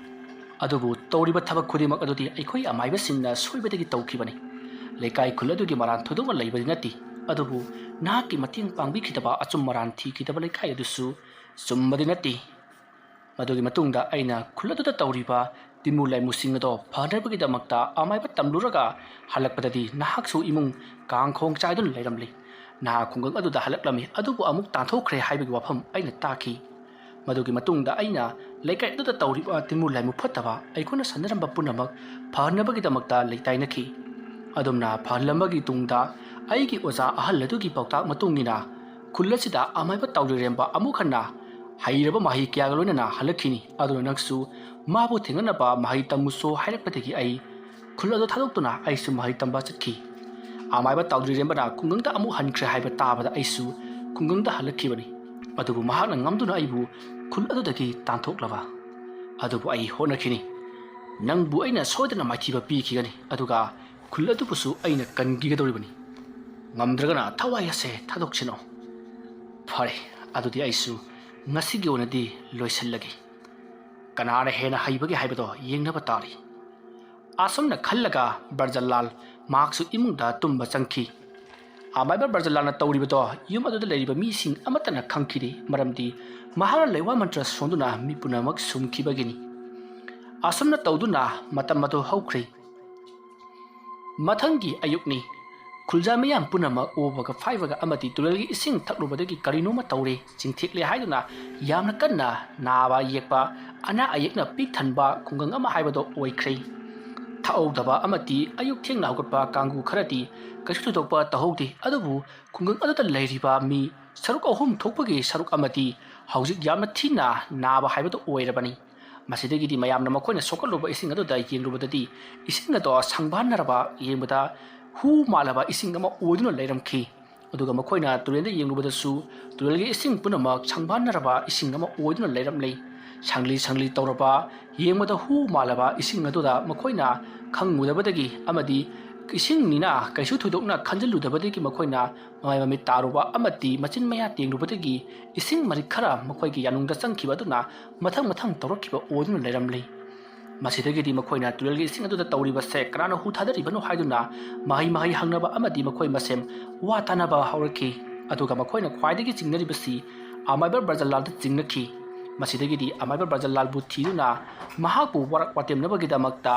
ꯑꯗꯨꯕꯨ ꯇꯧꯔꯤꯕ ꯊꯕꯛ ꯈꯨꯗꯤꯡꯃꯛ ꯑꯗꯨꯗꯤ ꯑꯩꯈꯣꯏ ꯑꯃꯥꯏꯕꯁꯤꯡꯅ ꯁꯣꯏꯕꯗꯒꯤ ꯇꯧꯈꯤꯕꯅꯤ꯫ ꯂꯩꯀꯥꯏ ꯈꯨꯜ ꯑꯗꯨꯒꯤ ꯃꯔꯥꯟ ꯊꯣꯏꯗꯣꯛꯅ ꯂꯩꯕꯗꯤ ꯅꯠꯇꯦ꯫ ꯑꯗꯨꯕꯨ ꯅꯍꯥꯛꯀꯤ ꯃꯇꯦꯡ ꯄꯥꯡꯕꯤꯈꯤꯗꯕ, ꯑꯆꯨꯝ ꯑꯔꯥꯟ ꯊꯤꯈꯤꯗꯕ ꯂꯩꯀꯥꯏ ꯑꯗꯨꯁꯨ ꯆꯨꯝꯕꯗꯤ ꯅꯠꯇꯦ꯫ ꯃꯗꯨꯒꯤ ꯃꯇꯨꯡꯗ ꯑꯩꯅ ꯈꯨꯜ ꯑꯗꯨꯗ ꯇꯧꯔꯤꯕ ꯇꯤꯟꯃꯨ ꯂꯥꯏꯃꯨꯁꯤꯡ ꯑꯗꯣ ꯐꯅꯕꯒꯤꯗꯃꯛꯇ ꯑꯃꯥꯏꯕ ꯇꯝꯂꯨꯔꯒ ꯍꯜꯂꯛꯄꯗꯗꯤ ꯅꯍꯥꯛꯁꯨ ꯏꯃꯨꯡ ꯀꯥꯡꯈꯣꯡ ꯆꯥꯏꯗꯨꯅ ꯂꯩꯔꯝꯂꯤ꯫ ꯅꯍꯥꯛ ꯈꯨꯡꯒꯪ ꯑꯗꯨꯗ ꯍꯜꯂꯛꯂꯝꯃꯤ, ꯑꯗꯨꯕꯨ ꯑꯃꯨꯛ ꯇꯥꯟꯊꯣꯛꯈ꯭ꯔꯦ ꯍꯥꯏꯕꯒꯤ ꯋꯥꯐꯝ ꯑꯩꯅ ꯇꯥꯈꯤ꯫ ꯃꯗꯨꯒꯤ ꯃꯇꯨꯡꯗ ꯑꯩꯅ ꯂꯩꯀꯥꯏ ꯑꯗꯨꯗ ꯇꯧꯔꯤꯕ ꯇꯤꯟꯃꯨ ꯂꯥꯏꯃꯨ ꯐꯠꯇꯕ ꯑꯩꯈꯣꯏꯅ ꯁꯥꯟꯅꯔꯝꯕ ꯄꯨꯝꯅꯃꯛ ꯐꯍꯟꯅꯕꯒꯤꯗꯃꯛꯇ ꯂꯩꯇꯥꯏꯅꯈꯤ꯫ ꯑꯗꯨꯝꯅ ꯐꯍꯜꯂꯝꯕꯒꯤ ꯇꯨꯡꯗ ꯑꯩꯒꯤ ꯑꯣꯖꯥ ꯑꯍꯜ ꯑꯗꯨꯒꯤ ꯄꯥꯎꯇꯥꯛ ꯃꯇꯨꯡ ꯏꯟꯅ ꯈꯨꯜ ꯑꯁꯤꯗ ꯑꯃꯥꯏꯕ ꯇꯥꯎꯗ꯭ꯔꯤꯔꯦꯝꯕ ꯑꯃꯨꯛ ꯍꯟꯅ ꯍꯩꯔꯕ ꯃꯍꯩ ꯀꯌꯥꯒ ꯂꯣꯏꯅꯅ ꯍꯜꯂꯛꯈꯤꯅꯤ꯫ ꯑꯗꯨꯅ ꯅꯪꯁꯨ ꯃꯥꯕꯨ ꯊꯦꯡꯅꯅꯕ ꯃꯍꯩ ꯇꯝꯃꯨꯁꯣ ꯍꯥꯏꯔꯛꯄꯗꯒꯤ ꯑꯩ ꯈꯨꯜ ꯑꯗꯨ ꯊꯥꯗꯣꯛꯇꯨꯅ ꯑꯩꯁꯨ ꯃꯍꯩ ꯇꯝꯕ ꯆꯠꯈꯤ꯫ ꯑꯃꯥꯏꯕ ꯇꯥꯎꯗ꯭ꯔꯤꯔꯦꯝꯕꯅ ꯈꯨꯡꯒꯪꯗ ꯑꯃꯨꯛ ꯍꯟꯈ꯭ꯔꯦ ꯍꯥꯏꯕ ꯇꯥꯕꯗ ꯑꯩꯁꯨ ꯈꯨꯡꯒꯪꯗ ꯍꯜꯂꯛꯈꯤꯕꯅꯤ꯫ ꯑꯗꯨꯕꯨ ꯃꯍꯥꯛꯅ ꯉꯝꯗꯨꯅ ꯑꯩꯕꯨ ꯈꯨꯜ ꯑꯗꯨꯗꯒꯤ ꯇꯥꯟꯊꯣꯛꯂꯕ꯫ ꯑꯗꯨꯕꯨ ꯑꯩ ꯍꯣꯠꯅꯈꯤꯅꯤ꯫ ꯅꯪꯕꯨ ꯑꯩꯅ ꯁꯣꯏꯗꯅ ꯃꯥꯏꯊꯤꯕ ꯄꯤꯈꯤꯒꯅꯤ, ꯑꯗꯨꯒ ꯈꯨꯜ ꯑꯗꯨꯕꯨꯁꯨ ꯑꯩꯅ ꯀꯟꯈꯤꯒꯗꯧꯔꯤꯕꯅꯤ꯫ ꯉꯝꯗ꯭ꯔꯒꯅ ꯊꯋꯥꯏ ꯑꯁꯦ ꯊꯥꯗꯣꯛꯁꯤꯅꯣ꯫ ꯐꯔꯦ, ꯑꯗꯨꯗꯤ ꯑꯩꯁꯨ ꯉꯁꯤꯒꯤ ꯑꯣꯏꯅꯗꯤ ꯂꯣꯏꯁꯤꯜꯂꯒꯦ꯫ ꯀꯅꯥꯅ ꯍꯦꯟꯅ ꯍꯩꯕꯒꯦ ꯍꯥꯏꯕꯗꯣ ꯌꯦꯡꯅꯕ ꯇꯥꯔꯤ꯫ ꯑꯁꯨꯝꯅ ꯈꯜꯂꯒ ꯕ꯭ꯔꯖꯂꯥꯜ ꯃꯍꯥꯛꯁꯨ ꯏꯃꯨꯡꯗ ꯇꯨꯝꯕ ꯆꯪꯈꯤ꯫ ꯑꯃꯥꯏꯕ ꯕ꯭ꯔꯖꯂꯥꯜꯅ ꯇꯧꯔꯤꯕꯗꯣ ꯌꯨꯝ ꯑꯗꯨꯗ ꯂꯩꯔꯤꯕ ꯃꯤꯁꯤꯡ ꯑꯃꯠꯇꯅ ꯈꯪꯈꯤꯗꯦ, ꯃꯔꯝꯗꯤ ꯃꯍꯥꯛꯅ ꯂꯩꯋꯥ ꯃꯟꯇ꯭ꯔ ꯁꯣꯟꯗꯨꯅ ꯃꯤ ꯄꯨꯝꯅꯃꯛ ꯁꯨꯝꯈꯤꯕꯒꯤꯅꯤ꯫ ꯑꯁꯨꯝꯅ ꯇꯧꯗꯨꯅ ꯃꯇꯝ ꯑꯗꯨ ꯍꯧꯈ꯭ꯔꯦ꯫ ꯃꯊꯪꯒꯤ ꯑꯌꯨꯛꯅꯤ꯫ ꯈꯨꯜꯖꯥ ꯃꯤꯌꯥꯝ ꯄꯨꯝꯅꯃꯛ ꯑꯣꯕꯒ ꯐꯥꯏꯕꯒ ꯑꯃꯗꯤ ꯇꯨꯔꯦꯜꯒꯤ ꯏꯁꯤꯡ ꯊꯛꯂꯨꯕꯗꯒꯤ ꯀꯔꯤꯅꯣꯃ ꯇꯧꯔꯦ, ꯆꯤꯡꯊꯦꯛꯂꯦ ꯍꯥꯏꯗꯨꯅ ꯌꯥꯝꯅ ꯀꯟꯅ ꯅꯥꯕ ꯌꯦꯛꯄ, ꯑꯅꯥ ꯑꯌꯦꯛꯅ ꯄꯤꯛ ꯊꯟꯕ ꯈꯨꯡꯒꯪ ꯑꯃ ꯍꯥꯏꯕꯗꯣ ꯑꯣꯏꯈ꯭ꯔꯦ꯫ ꯊꯛꯍꯧꯗꯕ ꯑꯃꯗꯤ ꯑꯌꯨꯛ ꯊꯦꯡꯅ ꯍꯧꯒꯠꯄ ꯀꯥꯡꯕꯨ ꯈꯔꯗꯤ ꯀꯩꯁꯨ ꯊꯣꯏꯗꯣꯛꯄ ꯇꯧꯍꯧꯗꯦ, ꯑꯗꯨꯕꯨ ꯈꯨꯡꯒꯪ ꯑꯗꯨꯗ ꯂꯩꯔꯤꯕ ꯃꯤ ꯁꯔꯨꯛ ꯑꯍꯨꯝ ꯊꯣꯛꯄꯒꯤ ꯁꯔꯨꯛ ꯑꯃꯗꯤ ꯍꯧꯖꯤꯛ ꯌꯥꯝꯅ ꯊꯤꯅ ꯅꯥꯕ ꯍꯥꯏꯕꯗꯨ ꯑꯣꯏꯔꯕꯅꯤ꯫ ꯃꯁꯤꯗꯒꯤꯗꯤ ꯃꯌꯥꯝꯅ ꯃꯈꯣꯏꯅ ꯁꯣꯛꯀꯠꯂꯨꯕ ꯏꯁꯤꯡ ꯑꯗꯨꯗ ꯌꯦꯡꯂꯨꯕꯗꯗꯤ ꯏꯁꯤꯡ ꯑꯗꯣ ꯁꯪꯕꯥꯟꯅꯔꯕ, ꯌꯦꯡꯕꯗ ꯍꯨ ꯃꯥꯜꯂꯕ ꯏꯁꯤꯡ ꯑꯃ ꯑꯣꯏꯗꯨꯅ ꯂꯩꯔꯝꯈꯤ꯫ ꯑꯗꯨꯒ ꯃꯈꯣꯏꯅ ꯇꯨꯔꯦꯜꯗ ꯌꯦꯡꯂꯨꯕꯗꯁꯨ ꯇꯨꯔꯦꯜꯒꯤ ꯏꯁꯤꯡ ꯄꯨꯝꯅꯃꯛ ꯁꯪꯕꯥꯟꯅꯔꯕ ꯏꯁꯤꯡ ꯑꯃ ꯑꯣꯏꯗꯨꯅ ꯂꯩꯔꯝꯂꯦ꯫ ꯁꯪꯂꯤ ꯁꯪꯂꯤ ꯇꯧꯔꯕ, ꯌꯦꯡꯕꯗ ꯍꯨ ꯃꯥꯜꯂꯕ ꯏꯁꯤꯡ ꯑꯗꯨꯗ ꯃꯈꯣꯏꯅ ꯈꯪꯉꯨꯗꯕꯗꯒꯤ ꯑꯃꯗꯤ ꯏꯁꯤꯡꯅꯤꯅ ꯀꯩꯁꯨ ꯊꯣꯏꯗꯣꯛꯅ ꯈꯟꯖꯤꯜꯂꯨꯗꯕꯗꯒꯤ ꯃꯈꯣꯏꯅ ꯃꯃꯥꯏ ꯃꯃꯤꯠ ꯇꯥꯔꯨꯕ ꯑꯃꯗꯤ ꯃꯆꯤꯟ ꯃꯌꯥ ꯇꯦꯡꯂꯨꯕꯗꯒꯤ ꯏꯁꯤꯡ ꯃꯔꯤꯛ ꯈꯔ ꯃꯈꯣꯏꯒꯤ ꯌꯥꯅꯨꯡꯗ ꯆꯪꯈꯤꯕ ꯑꯗꯨꯅ ꯃꯊꯪ ꯃꯊꯪ ꯇꯧꯔꯛꯈꯤꯕ ꯑꯣꯏꯗꯨꯅ ꯂꯩꯔꯝꯂꯤ꯫ ꯃꯁꯤꯗꯒꯤꯗꯤ ꯃꯈꯣꯏꯅ ꯇꯨꯔꯦꯜꯒꯤ ꯏꯁꯤꯡ ꯑꯗꯨꯗ ꯇꯧꯔꯤꯕꯁꯦ ꯀꯅꯥꯅ ꯍꯨ ꯊꯥꯗꯔꯤꯕꯅꯣ ꯍꯥꯏꯗꯨꯅ ꯃꯍꯩ ꯃꯍꯩ ꯍꯪꯅꯕ ꯑꯃꯗꯤ ꯃꯈꯣꯏ ꯃꯁꯦꯟ ꯋꯥ ꯇꯥꯅꯕ ꯍꯧꯔꯛꯈꯤ꯫ ꯑꯗꯨꯒ ꯃꯈꯣꯏꯅ ꯈ꯭ꯋꯥꯏꯗꯒꯤ ꯆꯤꯡꯅꯔꯤꯕꯁꯤ ꯑꯃꯥꯏꯕ ꯕ꯭ꯔꯖꯂꯥꯜꯗ ꯆꯤꯡꯅꯈꯤ꯫ ꯃꯁꯤꯗꯒꯤꯗꯤ ꯑꯃꯥꯏꯕ ꯕ꯭ꯔꯖꯂꯥꯜꯕꯨ ꯊꯤꯗꯨꯅ ꯃꯍꯥꯛꯄꯨ ꯋꯥꯔꯛ ꯋꯥꯇꯦꯝꯅꯕꯒꯤꯗꯃꯛꯇ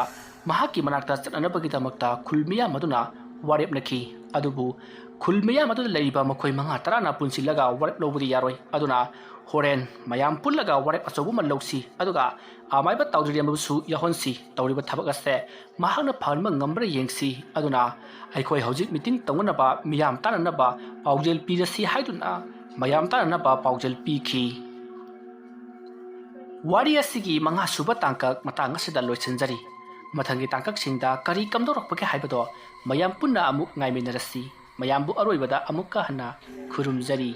ꯃꯍꯥꯛꯀꯤ ꯃꯅꯥꯛꯇ ꯆꯠꯅꯅꯕꯒꯤꯗꯃꯛꯇ ꯈꯨꯜ ꯃꯤꯌꯥꯝ ꯑꯗꯨꯅ ꯋꯥꯔꯦꯞꯅꯈꯤ꯫ ꯑꯗꯨꯕꯨ ꯈꯨꯜ ꯃꯤꯌꯥꯝ ꯑꯗꯨꯗ ꯂꯩꯔꯤꯕ ꯃꯈꯣꯏ ꯃꯉꯥ ꯇꯔꯥꯅ ꯄꯨꯟꯁꯤꯜꯂꯒ ꯋꯥꯔꯦꯞ ꯂꯧꯕꯗꯤ ꯌꯥꯔꯣꯏ꯫ ꯑꯗꯨꯅ ꯍꯣꯔꯦꯟ ꯃꯌꯥꯝ ꯄꯨꯜꯂꯒ ꯋꯥꯔꯦꯞ ꯑꯆꯧꯕ ꯑꯃ ꯂꯧꯁꯤ, ꯑꯗꯨꯒ ꯑꯃꯥꯏꯕ ꯇꯥꯎꯗ꯭ꯔꯤꯔꯦꯝꯕꯕꯨꯁꯨ ꯌꯥꯎꯍꯟꯁꯤ꯫ ꯇꯧꯔꯤꯕ ꯊꯕꯛ ꯑꯁꯦ ꯃꯍꯥꯛꯅ ꯐꯍꯟꯕ ꯉꯝꯕ꯭ꯔꯥ ꯌꯦꯡꯁꯤ꯫ ꯑꯗꯨꯅ ꯑꯩꯈꯣꯏ ꯍꯧꯖꯤꯛ ꯃꯤꯇꯤꯡ ꯇꯧꯅꯅꯕ, ꯃꯤꯌꯥꯝ ꯇꯥꯅꯅꯕ ꯄꯥꯎꯖꯦꯜ ꯄꯤꯔꯁꯤ ꯍꯥꯏꯗꯨꯅ ꯃꯌꯥꯝ ꯇꯥꯅꯅꯕ ꯄꯥꯎꯖꯦꯜ ꯄꯤꯈꯤ꯫ ꯋꯥꯔꯤ ꯑꯁꯤꯒꯤ ꯃꯉꯥ ꯁꯨꯕ ꯇꯥꯡꯀꯛ ꯃꯇꯥꯡ ꯑꯁꯤꯗ ꯂꯣꯏꯁꯤꯟꯖꯔꯤ꯫ ꯃꯊꯪꯒꯤ ꯇꯥꯡꯀꯛꯁꯤꯡꯗ ꯀꯔꯤ ꯀꯝꯗꯧꯔꯛꯄꯒꯦ ꯍꯥꯏꯕꯗꯣ ꯃꯌꯥꯝ ꯄꯨꯟꯅ ꯑꯃꯨꯛ ꯉꯥꯏꯃꯤꯟꯅꯔꯁꯤ꯫ ꯃꯌꯥꯝꯕꯨ ꯑꯔꯣꯏꯕꯗ ꯑꯃꯨꯛꯀ ꯍꯟꯅ ꯈꯨꯔꯨꯝꯖꯔꯤ꯫